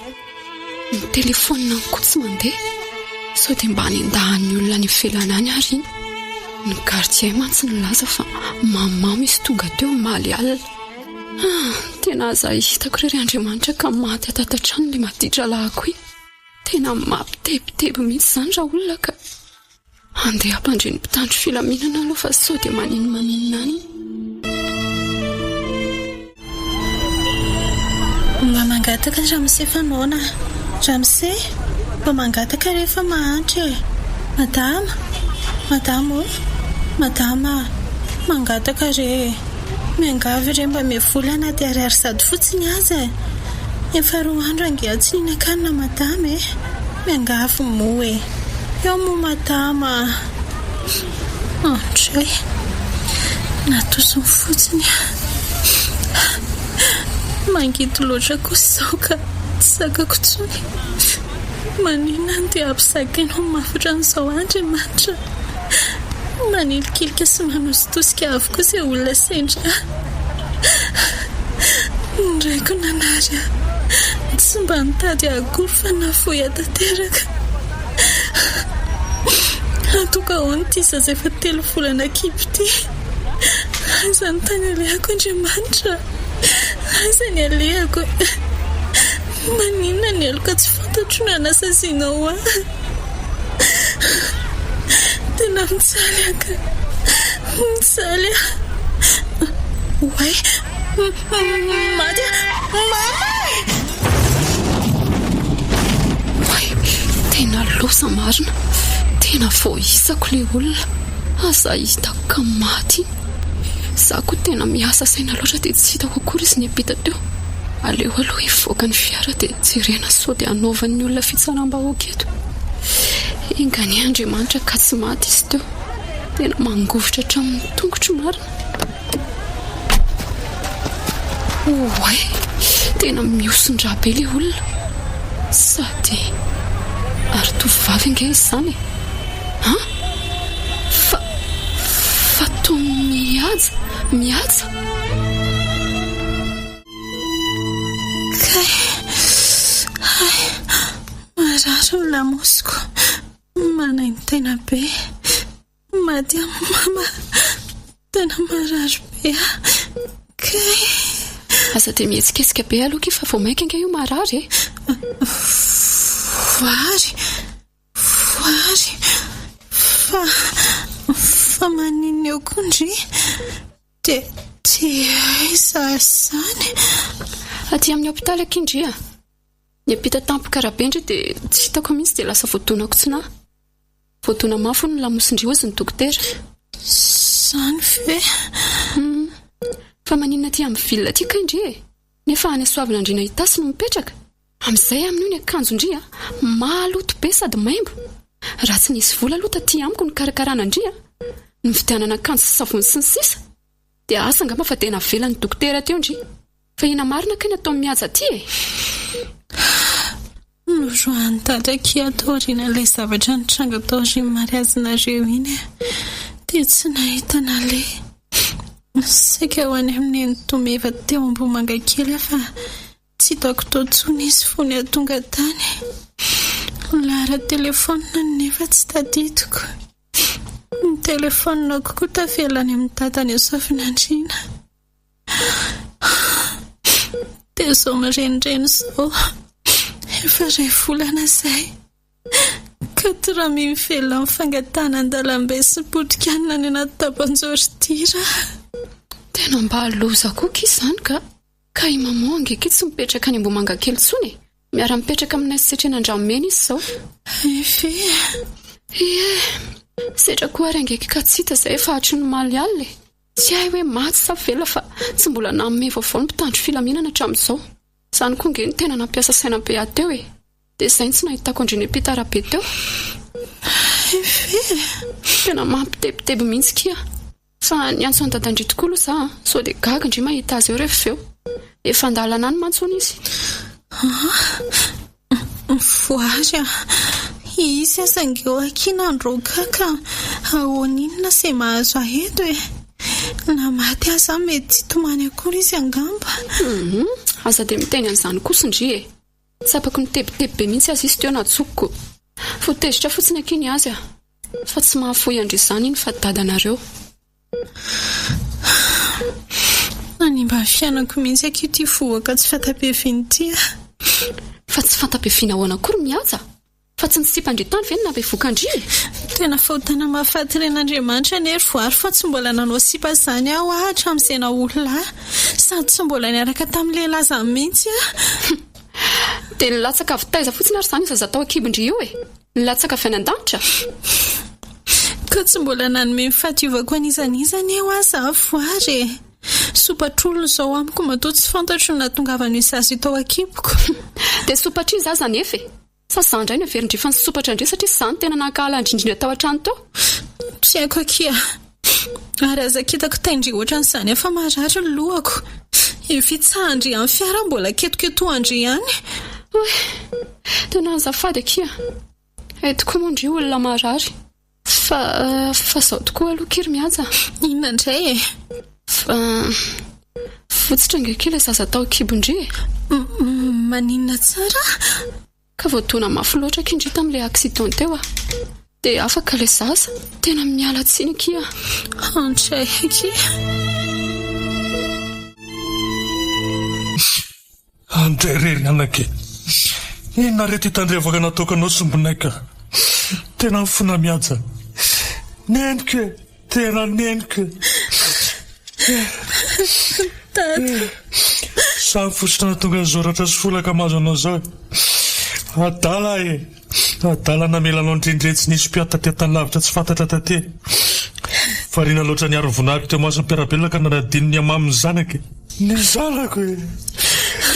Ny telefaonina koa tsy mandeha. Sao dia mba nendahan'ny olona any ivelany any ary iny. Ny gardien mantsy nilaza fa mamamo izy tonga teo omaly alina. Ah, tena aza hitako re ry Andriamanitra ka maty ato an-trano ilay maditra lahako iny. Tena mampitebiteby mihitsy izany raha olona ka. Andeha hampandre ny mpitandro filaminana aloha fa sao dia maninomaninona any. Mba mangataka ramose fa noana. Ramose, mba mangataka re fa mahantra e. Madama, madama ô, madama a, mangataka re e. Miangavy re mba omeo vola na dia ariary zato fotsiny aza e! Efa roa andro ange aho tsy nihinan-kanina madama e! Miangavy moa e! Eo moa madama a! Andray! Natosiny fotsiny aho. Mangidy loatra kosa izao ka tsy zakako intsony. Maninona no dia ampizakainao mafy ohatran'izao Andriamanitra? Manilikilika sy manositosika avokoa izay olona sendra ahy. Ny raiko nanary ahy, tsy mba nitady ahy akory fa nafoy ahy tanteraka. Ataoko ahoana ity zaza efa telo volana kibo ity? Aiza ny tany alehako Andriamanitra? Aiza ny alehako? Maninona ny heloka tsy fantatro no anasazianao ahy? Tena mijaly aho ka. Mijaly aho. Oay! Maty aho! Mama e! Oay! Tena loza marina. Tena voaisako ilay olona. Aza hitako ka maty iny. Za koa tena miasa saina loatra dia tsy hitako akory izy niampita teo. Aleo aloha hivoaka ny fiara dia jerena sao dia hanaovan'ny olona fitsaram-bahoaka eto. Enga anie Andriamanitra ka tsy maty izy teo. Tena mangovitra hatramin'ny tongotro marina. Oay! Tena mihoson-drà be ilay olona. Sady ary tovovavy ange izy izany e. An? Fa, fa toa mihaja, mihaja. Kay, hay, marary ny lamosiko, manaintaina be, maty amin'ny mama, tena marary be aho, kay. Aza dia mihetsiketsika be aloha akia fa vao mainka ange io marary e. Voary, Voary, fa, fa maninona eo koa ndry? Dia, dia aiza ary izany? Aty amin'ny hopitaly akia ndry a! Niampita tampoka arabe ndry dia tsy hitako mihitsy dia lasa voadonako tsy nahy. Voadona mafy hono ny lamosin-dry hozy ny dokotera. Izany ve? Hum. Fa maninona aty amin'ny ville aty kay ndry e? Nefa any Soavinandriana Itasy no mipetraka? Amin'izay amin'io ny akanjon-dry a! Maloto be sady maimbo! Raha tsy nisy vola aloha taty amiko nikarakarana an-dry a! Nividianana akanjo sy savony sy ny sisa Dia asa angamba fa dia navelan'ny dokotera teo ndry! Fa inona marina kay ny ataon'i Mihaja aty e? Noroahan'i Dada akia taorian'ilay zavatra nitranga taorian'ny mariazinareo iny e! Dia tsy nahita naleha. Saika ho any amin'ny nenitoa Meva teo Ambohimangakely aho fa Tsy hitako tao intsony izy fony aho tonga tany. Laharan-telefaonina nefa tsy tadidiko. Ny telefaoninako koa tavela any amin'ny dadany eo Soavinandriana. Dia izao mirenireny izao. Efa iray volana izay. Ka toa mivelona amin'ny fangatahana an-dalambe sy potikanina any anaty taban-jaoridira. Tena mba loza koa akia izany ka! Ka i maman ange ki tsy mipetraka any Ambohimangakely intsony e! Miara-mipetraka aminay sy Setrena Andranomena izy izao. Efe e! Ie! Setra koa ary ange ki ka tsy hita izay efa hatry ny omaly alina e! Tsy hay hoe maty sa velona fa tsy mbola nanome vaovao ny mpitandro filaminana hatramin'izao. Izany koa ange no tena nampiasa saina be ahy teo e! Dia izay no tsy nahitako an-dry niampita arabe teo. Efe e! Tena mampitebiteby mihitsy kia! Fa niantso an'i Dadan-dry tokoa aloha za an! Sao dia gaga ndry mahita azy eo rehefa avy eo. Efa an-dalana any mantsy hono izy. An! Voary an! Izy aza ange eo akia nandroaka ahy ka ahoana inona izay mahazo ahy eto e! Na maty aza aho mety tsy hitomany akory izy angamba. Hum! Aza dia miteny an'izany kosa ndry e! Tsapako nitebiteby be mihitsy aza izy teo natsokoko. Vao tezitra fotsiny akia ny azy a! Fa tsy mahafoy an-dry izany iny fa dadanareo. Nanimba ny fiainako mihitsy akia ity vohoka tsy fanta-piaviana ity a! Fa tsy fanta-piaviana ahoana akory Mihaja? Fa tsy ny sipan-dry tany ve no nahabevoka an-dry e? Tena fahotana mahafaty ren'Andriamanitra anie ry voary fa tsy mbola nanao sipa izany aho hatramin'izay naha olona ahy. Sady tsy mbola niaraka tamin'ny lehilahy izany mihitsy aho. Dia nilatsaka avy taiza fotsiny ary izany io zaza tao an-kibon-dry io e? Nilatsaka avy any an-danitra? Ka tsy mbola nanome ny fahadiovako an'iza n'iza anie hoa za voary e! Sopatr'olona izao amiko matoa tsy fantatro ny nahatongavan'io zaza io tao an-kiboko. Dia sopatr'iza aza anefa e? Sa za ndray no heverin-dry fa nisopatra ndry satria za no tena nankahala an-dry indrindra tao an-trano tao? Tsy haiko akia. Ary aza kitako tain-dry ohatran'izany aho fa marary ny lohako. Io fitsahan-dry amin'ny fiara mbola ketoketohan-dry ihany. Oay! Tena azafady akia. Hay tokoa moa ndry olona marary. Fa, fa izao tokoa aloha akia ry Mihaja. Inona indray e? Fa, votsotra ange akia ilay zaza tao an-kibon-dry e. Maninona tsara? Ka voadona mafy loatra akia ndry tamin'ilay accident teo a. Dia afaka ilay zaza. Tena miala tsiny akia a. Andray akia. Andray re ry anaka e! Inona re ity tandrevaka nataoko anao sombinaika? Tena mifona mihaja. Neniko e! Tena neniko e! Dada. Samy fositra nahatonga an'izao ratra sy folaka mahazo anao izao e! Adala e! Adala namela anao nirenireniny tsy nisy mpiahy taty an-tany lavitra tsy fantatra taty e! Variana loatra niaro ny voninahitro teo imason'ny mpiara-belona ka nanadino ny hamamin'ny zanaka e! Ny zanako e!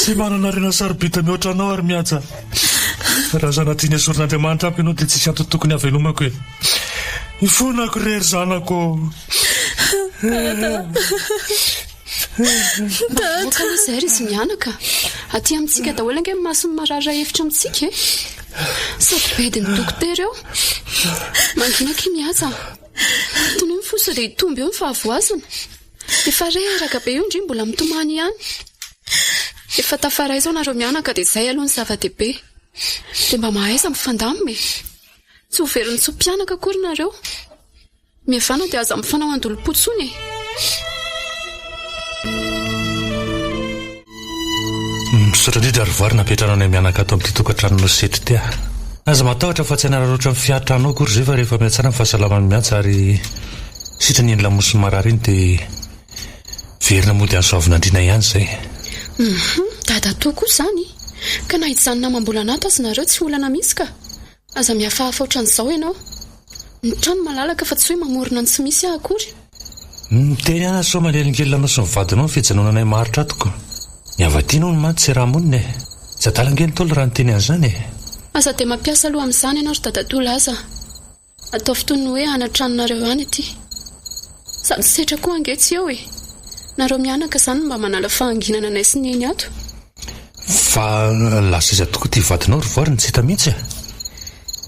Tsy manana harena sarobidy mihoatra anao ary mihaja. Raha sanatria nesorin'Andriamanitra amiko ianao dia tsisy antony tokony hahavelomako e! Ifonako re ry zanako ô! Dada! Mba mivoaka aloha izay ry izy mianaka. Aty amintsika daholo ange ny mason'ny marary raha hevitra amintsika e! Sady bedin'ny dokotera eo. Mangina akia mihaja. Tonio ny fo sao dia hitombo eo ny fahavoazana. Efa reraka be io ndry mbola mitomany ihany. Efa tafaray izao nareo mianaka dia izay aloha ny zava-dehibe. Dia mba mahaiza mifandamina e. Tsy ho verin'ny tsy ho mpianaka akory nareo. Mihavana dia aza mifanao andolom-po intsony e. Misaotra indrindra ry Voary nampiantrano anay mianaka ato amin'ity tokantranonao setra ity ah. Aza matahotra fa tsy hanararaotra ny fiatranao akory izay fa rehefa mihatsara ny fahasalaman'i Mihaja ary sitrana iny lamosin'ny marary iny dia miverina mody any Soavinandriana ihany izay. Hum, dadatoa koa izany! Ka na hijanona amam-bolana ato aza nareo tsy olana mihitsy ka! Aza mihafahafa ohatran'izao ianao. Ny trano malalaka fa tsy hoe mamorona ny tsy misy aho akory. Miteny ihany aho sao manelingelina anao sy ny vadinao ny fijanonanay maharitra ato ko. Ny hava-tiana hono mantsy tsy raha-monina e. Tsy adala ange ny Ntaolo raha niteny an'izany e. Aza dia mampiasa loha amin'izany ianao ry dadatoa Laza a. Ataovy toy ny hoe any an-tranonareo any ity. Sady setra koa ange tsy eo e! Nareo mianaka izany no mba manala fahanginana anay sy Neny ato. Fa lasa aiza tokoa ity vadinao ry Voary no tsy hita mihitsy e?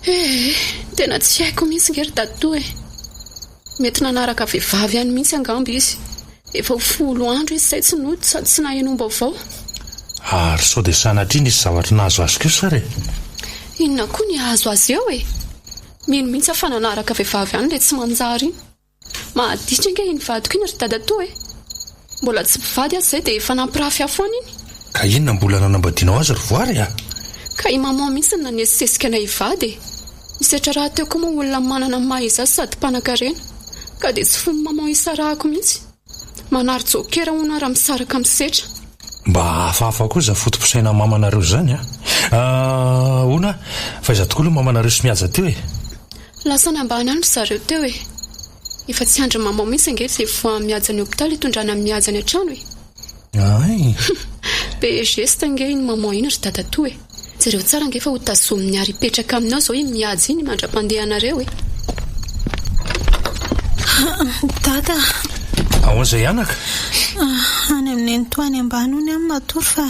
Ee, tena tsy haiko mihitsy nge ry dadatoa e! Mety nanaraka vehivavy any mihitsy angamba izy. Efa ho folo andro izy izay tsy nody sady tsy nahenoam-baovao. Ary sao dia sanatria nisy zavatra nahazo azy kosa ary e? Inona koa ny hahazo azy eo e? Mino mihitsy aho fa nanaraka vehivavy any ilay tsy manjary iny. Mahaditra ange iny vadiko iny ry dadatoa e! Mbola tsy mpivady aza izay dia efa nampirafy ahy foana iny. Ka inona mbola nanambadianao azy ry Voary a? Ka i maman mihitsy no nanesisesika anay hivady e! I Setra rahateo koa moa olona manana ny maha izy azy sady mpanankarena. Ka dia tsy fon'i maman hisarahako mihitsy. Manary jokera hono aho raha misaraka amin'i Setra. Mba hafahafa koa izany foto-pisainan'ny mamanareo izany a! Ahoana fa iza tokoa aloha mamanareo sy Mihaja teo e? Lasa any ambany any ry zareo teo e! Efa tsy andrin'i maman mihitsy ange izay voahan'i Mihaja ny hopitaly hitondrana an'i Mihaja any an-trano e! Ay! Be geste ange iny maman iny ry dadatoa e! Jereo tsara ange fa ho tazominy ary hipetraka aminy ao izao i Mihaja iny mandra-pandehanareo e! Dada a! Ahoana izay anaka? Any amin'ny nenitoa any ambany hono aho matory fa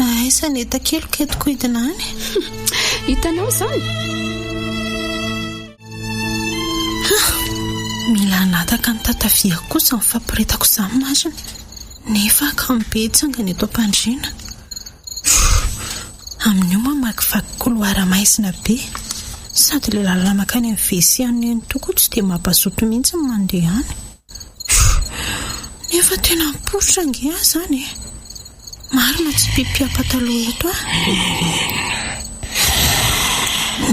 aiza ny entakeliko entiko hidina any? Hitanao izany? Mila hanataka ny tataviako koa izany fampiretako izany marina. Nefa kamo be hitsangana eto am-pandriana. Amin'io mamakivaky couloir maizina be. Sady ilay lalana mankany amin'ny WC an'i Nenitoa koa tsy dia mampazoto mihitsy ny mandeha any. Nefa tena miporitra ange aho izany e. Marina tsy pipi pataloha eto ah.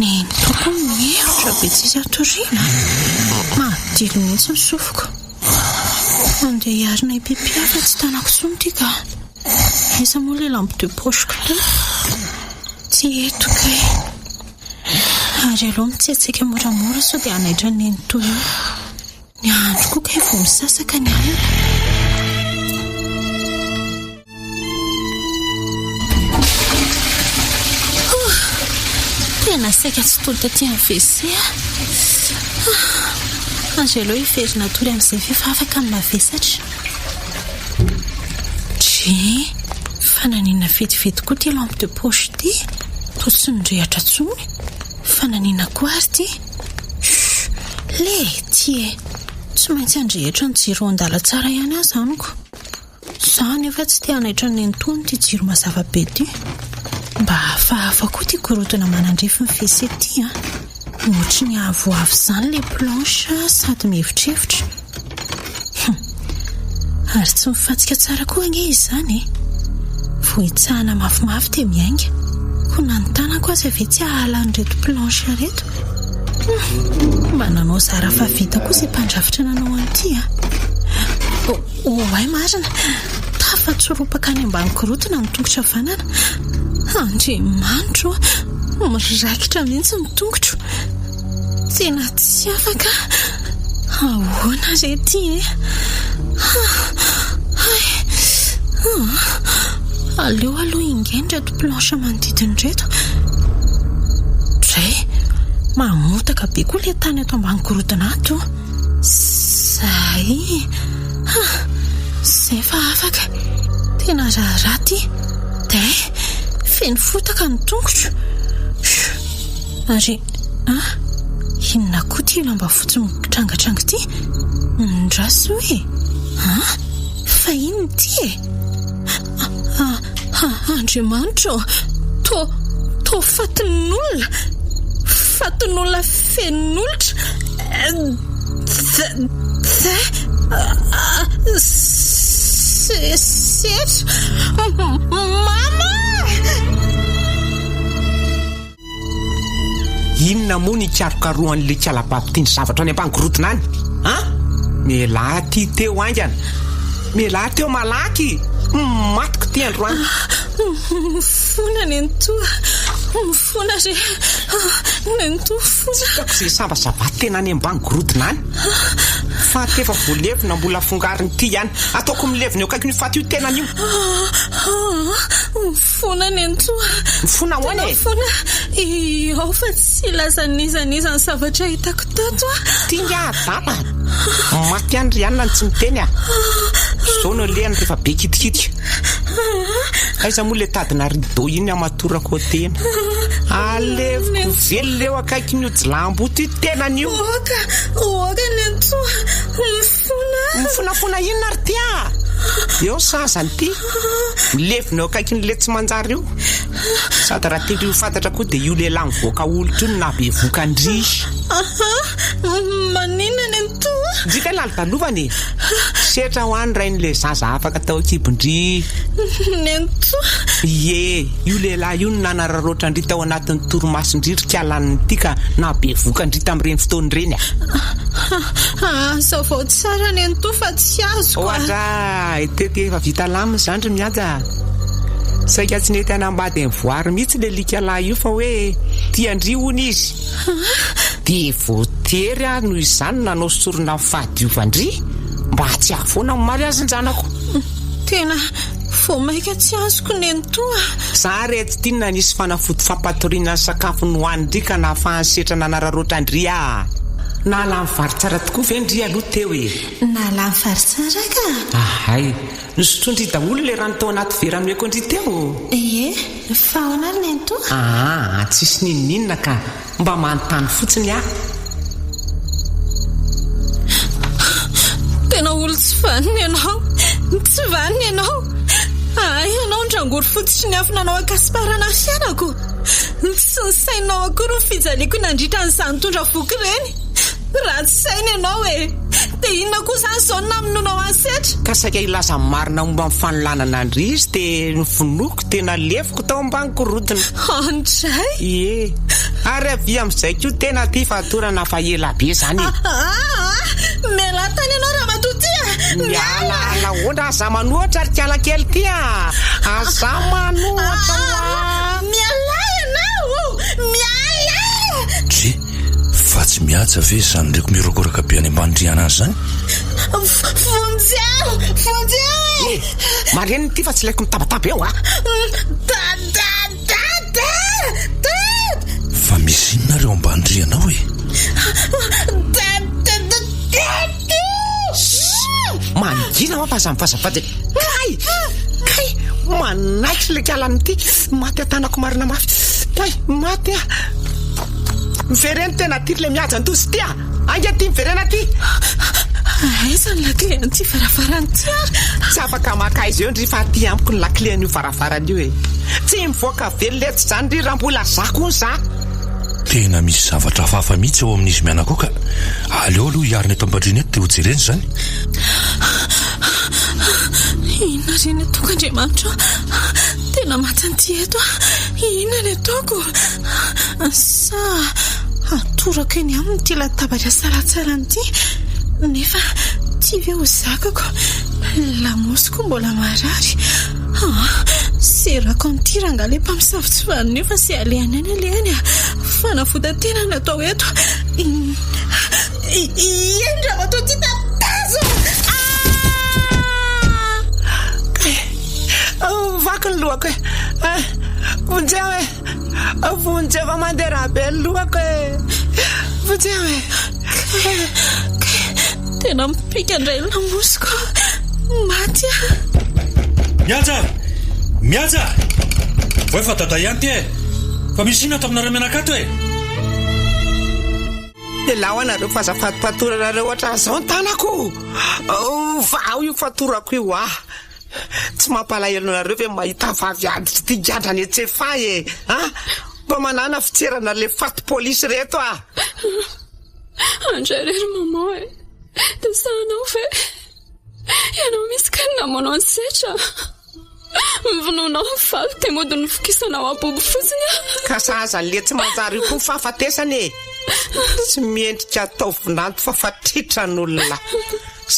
Neny tokoa mierotra be tsisy hatoriana. Mahadilo mihitsy ny sofiko. Andeha hiarina hipipi aho fa tsy tanako intsony ity ka. Aiza moa ilay lampe de poche-ko teo? Tsy eto kay. Ary aleo mitsetsika moramora sao dia hanaitra an'i Nenitoa eo. Ny andro koa kay vao misasaka ny alina. Tena saika tsy tody taty amin'ny WC aho. Aza aleo hiverina hatory amin'izay f'efa afaka ny mavesatra. Dry, fa naninona vetivety koa ity lampe de poche ity? Toa tsy nirehatra intsony. Fa naninona koa ary ity? Chut! Lety e! Tsy maintsy handrehitra ny jiro ao an-dalantsara ihany aho izany ko. Izaho anefa tsy te hanaitra an'i Nenitoa amin'ity jiro mazava be ity. Mba hafahafa koa ity gorodona manandrify ny WC ity an! Ohatry ny avoavo izany ilay planche sady mievotrevotra. Hum! Ary tsy mifantsika tsara koa ange izy izany e! Vao hitsahana mafimafy dia miainga. Koa na ny tanako aza ve tsy hahala an'ireto planche ireto? Hum! Mba nanao zara fa vita koa izay mpandrafitra nanao an'ity a! Oay marina! Tafatsoropaka any ambany gorodona ny tongotra havanana. Andriamanitro ô! Miraikitra mihitsy ny tongotro. Tena tsy afaka aho. Ahoana re ity e? Hay! Aleo aloha ingainy ireto planche manodidina ireto. Dray! Mamotaka be koa ilay tany ato ambany gorodona ato. Zay! Ha! Zay fa afaka. Tena raharaha ity. Dray! Feno fotaka ny tongotro. Ary ah! Inona koa ity lamba fotsy mitrangatranga ity? Ndraso e! Ah! Fa inona ity e? Ah! Andriamanitra ô! Toa, toa fatin'olona! Fatin'olona feno olitra! Setra! Mama! Inona moa ny ikarokarohan'ilay kalababo ity ny zavatra any ambany gorodona any? An? Mialà aty teo haingana! Mialà teo malaky! Matiko ity androany! Mifona nenitoa! Mifona re! Nenitoa mifona! Tsy hitako izay sambasaba tena any ambany gorodona any! Faty efa voalevina mbola fongarin'ity ihany! Ataoko milevina eo akaikin'io faty io tenany io! Mifona nenitoa. Mifona ahoana e? Tena mifona. Ao fa tsy hilaza n'iza n'iza ny zavatra hitako tato aho. Ty nga adala. Maty ihany ry anona ny tsy miteny a. Zao no alehany rehefa be kitikitika. Aiza moa le tadina rideau iny hamatorako tena. Aleviko velona eo akaikin'io jilamboto io tenany io. Oka, oka nenitoa. Mifona. Mifonafona inona ry ty a? Eo sazany ty. Milevina eo akaikin'ilay tsy manjary io. Sady raha tiandry ho fantatra koa dia io lehilahy mivoaka olitra io no nahabevoka an-dry. Aha, maninona nenitoa? Ndry kay lalodalovana e! Setra ho any rain'ilay zaza afaka tao an-kibon-dry. Nenitoa. Ie, io lehilahy io no nanararaotra an-dry tao anatin'ny torimason-dry ry kalan'ity ka nahabevoka an-dry tamin'ireny fotoana ireny a! Hazavao tsara nenitoa fa tsy azoko a! Oadray! Tety efa vita lamina izany ry Mihaja a! Saika tsy nety hanambady an'i Voary mihitsy ilay alika lahy io fa hoe tian-dry hono izy. Dia voatery aho noho izany nanao sorona ny fahadiovan-dry mba tsy hahafoana ny mariazin-janako. Tena vao mainka tsy azoko nenitoa a! Za re tsy tia nanisy fanafody fampatoriana ny sakafo nohanin-dry ka nahafahan'i Setra nanararaotra an-dry ah! Nahalany vary tsara tokoa ve ndry aloha teo e? Nahalany vary tsara ka! Ahay! Nosotroin-dry daholo ilay rano tao anaty vera nomeko an-dry teo? Ie, fa ahoana ary nenitoa? Aa, tsisy n'inon'inona ka! Mba manontany fotsiny aho. Tena olo tsy vanona ianao. Tsy vanona ianao. Hay ianao ny rangory fotsy sy ny afo nanao ankasiparana ny fiainako. Tsy nisainao akory ny fijaliako nandritra an'izany tondra voky ireny. Ratsy saina ianao e! Dia inona koa izany izao no namonoanao an'i Setra? Ka saika hilaza ny marina momba ny fanolanana an-dry izy dia novonoiko dia naleviko tao ambany gorodona. Andray! Ie. Ary avia amin'izay koa tena aty fatorana fa ela be izany e. Aa! Mialà tany ianao ramatoa ty a! Miala nahoana? Aza manohatra ry kala kely ty a! Aza manohatra hoa! Mialà ianao! Mialà! Dry, fa tsy mihaja ve izany reko mihorakoraka be any ambany rihana any izany? Vonjeo! Vonjeo e! Eh! Marenina ity fa tsy ilaiko mitabataba eo a! Dada! Dada! Dada! Fa misy inona ary ao ambany rihana ao e? Dada! Dada! Shh! Mangina hoa fa aza mivazavaza e! Kay! Kay! Manaiky ilay kalan'ity! Maty an-tanako marina mafy! Kay! Maty aho! Mivereno tena aty ry le mihaja andoza ity a! Ainga aty, miverena aty! Aiza ny lakile an'ity varavarana ity ary? Tsy afaka maka aiza eo ndry fa aty amiko ny lakile an'io varavarana io e! Tsy mivoaka velona eto izany ndry raha mbola za koa za! Tena misy zavatra hafahafa mihitsy ao amin'izy mianaka ao ka! Aleo aloha hiarina eto am-pandriana eto dia hojerena izany. Inona re ny ataoko Andriamanitra o! Tena maty an'ity eto aho! Inona ny ataoko? Sa atorako eny aminy ity latabatra salantsalany ity? Nefa ity ve ho zakako? Lamosiko mbola marary. Ah, serako an'ity rangahy ilay mpamosavy tsy vanona io fa izay alehany any alehany ah. Fanavotan-tena no atao eto. Eny ramatoa ity tatazo! Ah! Kay, vaky ny lohako e. Vonjeo e. Vonjeo fa mandeha rà be ny lohako e. Vonjeo e. Tena mipika indray ny lamosiko. Maty aho. Mihaja! Mihaja! Voay fa dada ihany ty e! Fa misy inona ato aminareo mianaka ato e? Elao anareo fa aza fatopatoranareo ohatran'izao ny tanako! Vao io fatorako io ah! Tsy mampalahelo anareo ve mahita vavy aditry ty gadra any Antsefahy e! Ah! Mba manàna fitserana le faty polisy reto ah! Andray re ry maman e! Dia sahanao ve? Ianao mihitsy kay no namono an'i Setra. Novonoinao ny valo dia mody novokisanao abobo fotsiny aho. Ka sahaza an'le tsy manjary io koa ny fahafatesana e! Tsy mendrika atao vinanto fa fatritran'olona.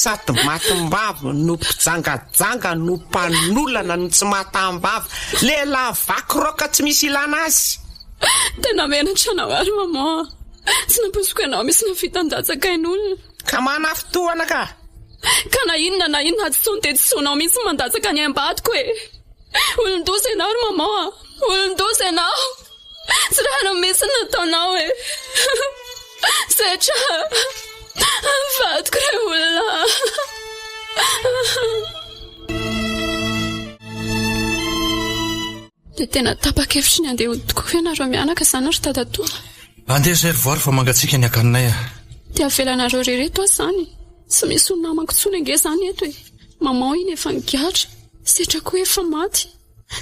Sady matim-bava no mpijangajanga no mpanolana no tsy mahatam-bava. Lehilahy vaky raoka tsy misy ilana azy. Tena menatra anao ary maman a! Tsy nampoiziko ianao mihitsy nahavita nidatsaka ain'olona. Ka manafintohana ka! Ka na inona na inona hadisoany dia tsy zonao mihitsy ny mandatsaka ny aim-badiko e! Olon-doza ianao ry maman a! Olon-doza ianao! Tsy rariny mihitsy ny nataonao e! Setra a! Vadiko re olona a! Dia tena tapa-kevitry ny handeha hody tokoa ve nareo mianaka izany ry dadatoa? Andeha izay ry voary fa mangatsiaka ny akaninay a! Dia avelanareo irery eto aho izany? Tsy misy ho namako intsony ange izany eto e! Maman iny efa nigadra, Setra koa efa maty.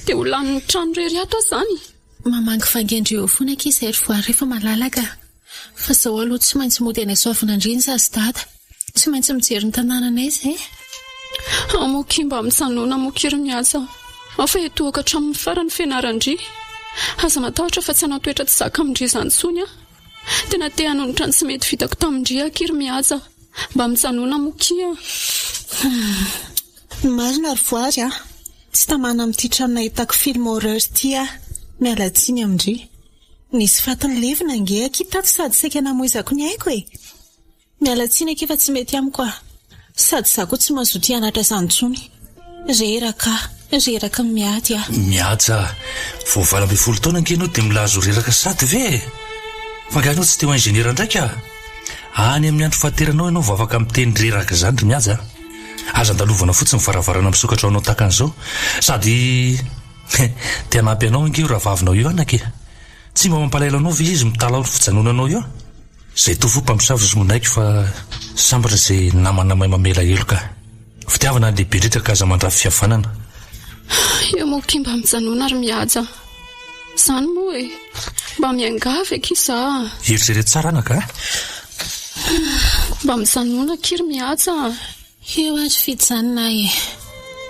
Dia ho lanin'ny trano irery ato aho izany? Mamangivangy an-dry eo foana akia izay ry voary rehefa malalaka a! Fa zao aloha tsy maintsy mody any Soavinandriana izaho sy Dada. Tsy maintsy mijery ny tanànanay izay. Amoky mba mijanona amoky ry Mihaja. Ao fa hitohaka hatramin'ny farany fianaran-dry. Aza matahotra fa tsy hanao toetra tsy zaka amin-dry izany intsony aho. Tena te hanonitra ny tsy mety vitako tamin-dry aky ry Mihaja. Mba mijanona amoky a. Ny marina ry Voary a! Tsy tamana amin'ity trano nahitako film horreur ity aho. Miala tsiny amin-dry. Nisy faty nilevina ange akia tato sady saika namoizako ny aiko e! Miala tsiny akia fa tsy mety amiko ah! Sady za koa tsy mazoto hianatra izany intsony. Reraka aho, reraky ny miady aho. Mihaja, vao 18 taona ange ianao dia milaza ho reraka sady ve e? Fa angaha ianao tsy te ho ingénieur indray ka? Any amin'ny andro fahateranao ianao vao afaka miteny reraka izany ry Mihaja a! Aza andalovana fotsiny ny varavarana misokatra ho anao tahaka an'izao. Sady. Te hanampy anao ange io rahavavinao io anaka e! Tsy mba mampalahelo anao ve izy mitalaho ny fijanonanao eo? Izay toa fo mpamosavy ry monaiky fa sambatra izay namana mahay mamela heloka. Fitiavana ny lehibe indrindra ka aza mandrafy fihavanana. Eo moa ki mba mijanona ry Mihaja. Izany moa e! Mba miangavy akia za a! Eritrereto tsara anaka a! Mba mijanona akia ry Mihaja a! Eo ary fijanona e!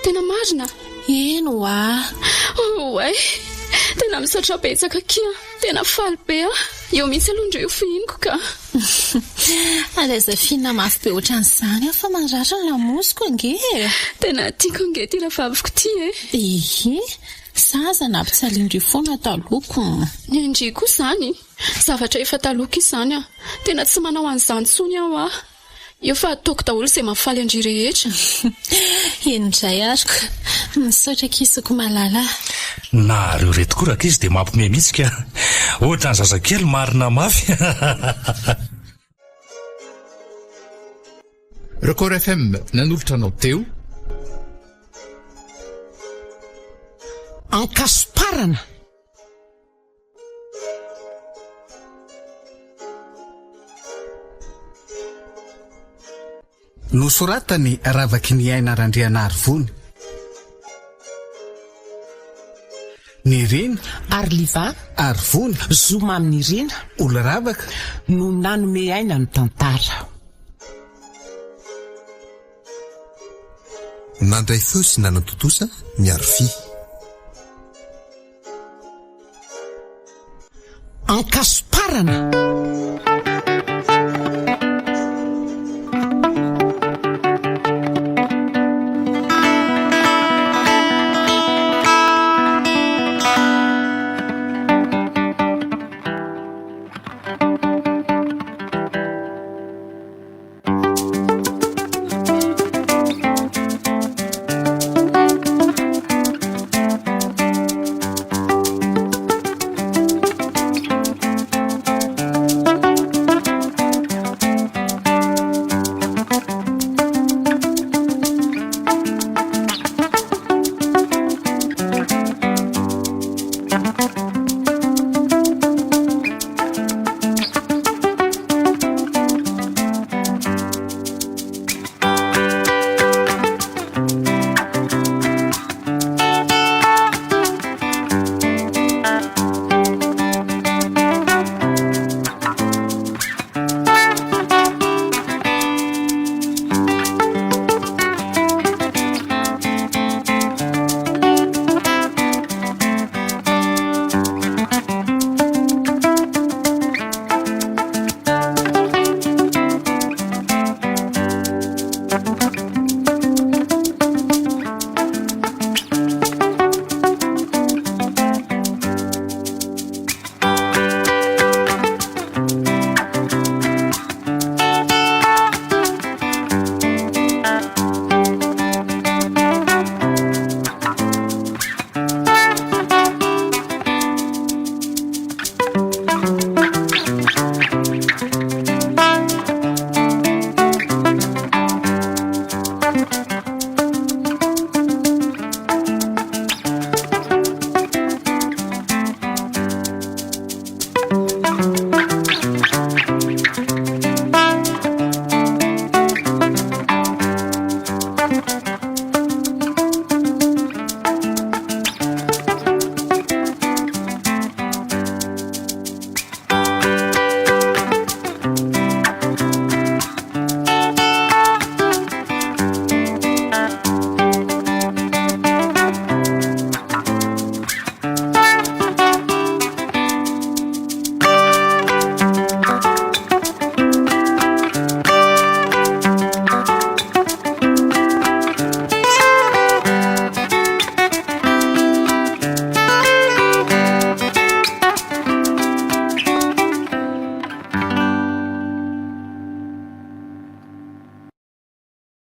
Tena marina? Eny ho'a! Oay! Tena misaotra betsaka akia! Tena faly be aho! Eo mihitsy aloha ndry io fihiniko ka! Ary aza fihinina mafy be ohatran'izany aho fa marary ny lamosiko ange e! Tena tiako ange ity rahavaviko ity e! Ehe! Za aza nampijalian-dry foana taloha ko! Ny an-dry koa izany? Zavatra efa taloha koa izany an! Tena tsy manao an'izany intsony aho an! Eo fa ataoko daholo izay mahafaly an-dry rehetra. Eny indray ary ko. Misaotra akia zoky malala a. Nareo reto koa rankizy dia mampime mihitsy ka. Ohatran'ny zazakely marina mafy. Record FM nanolotra anao teo. Ankasomparana. Nosoratan'i Ravakiniaina Randrianarivony. Nirina. Arliva. Arivony. Zoma Nirina. Oloravaka. No nanome aina ny tantara. Nandray feo sy nanatontosa ny Arfi. Ankasomparana.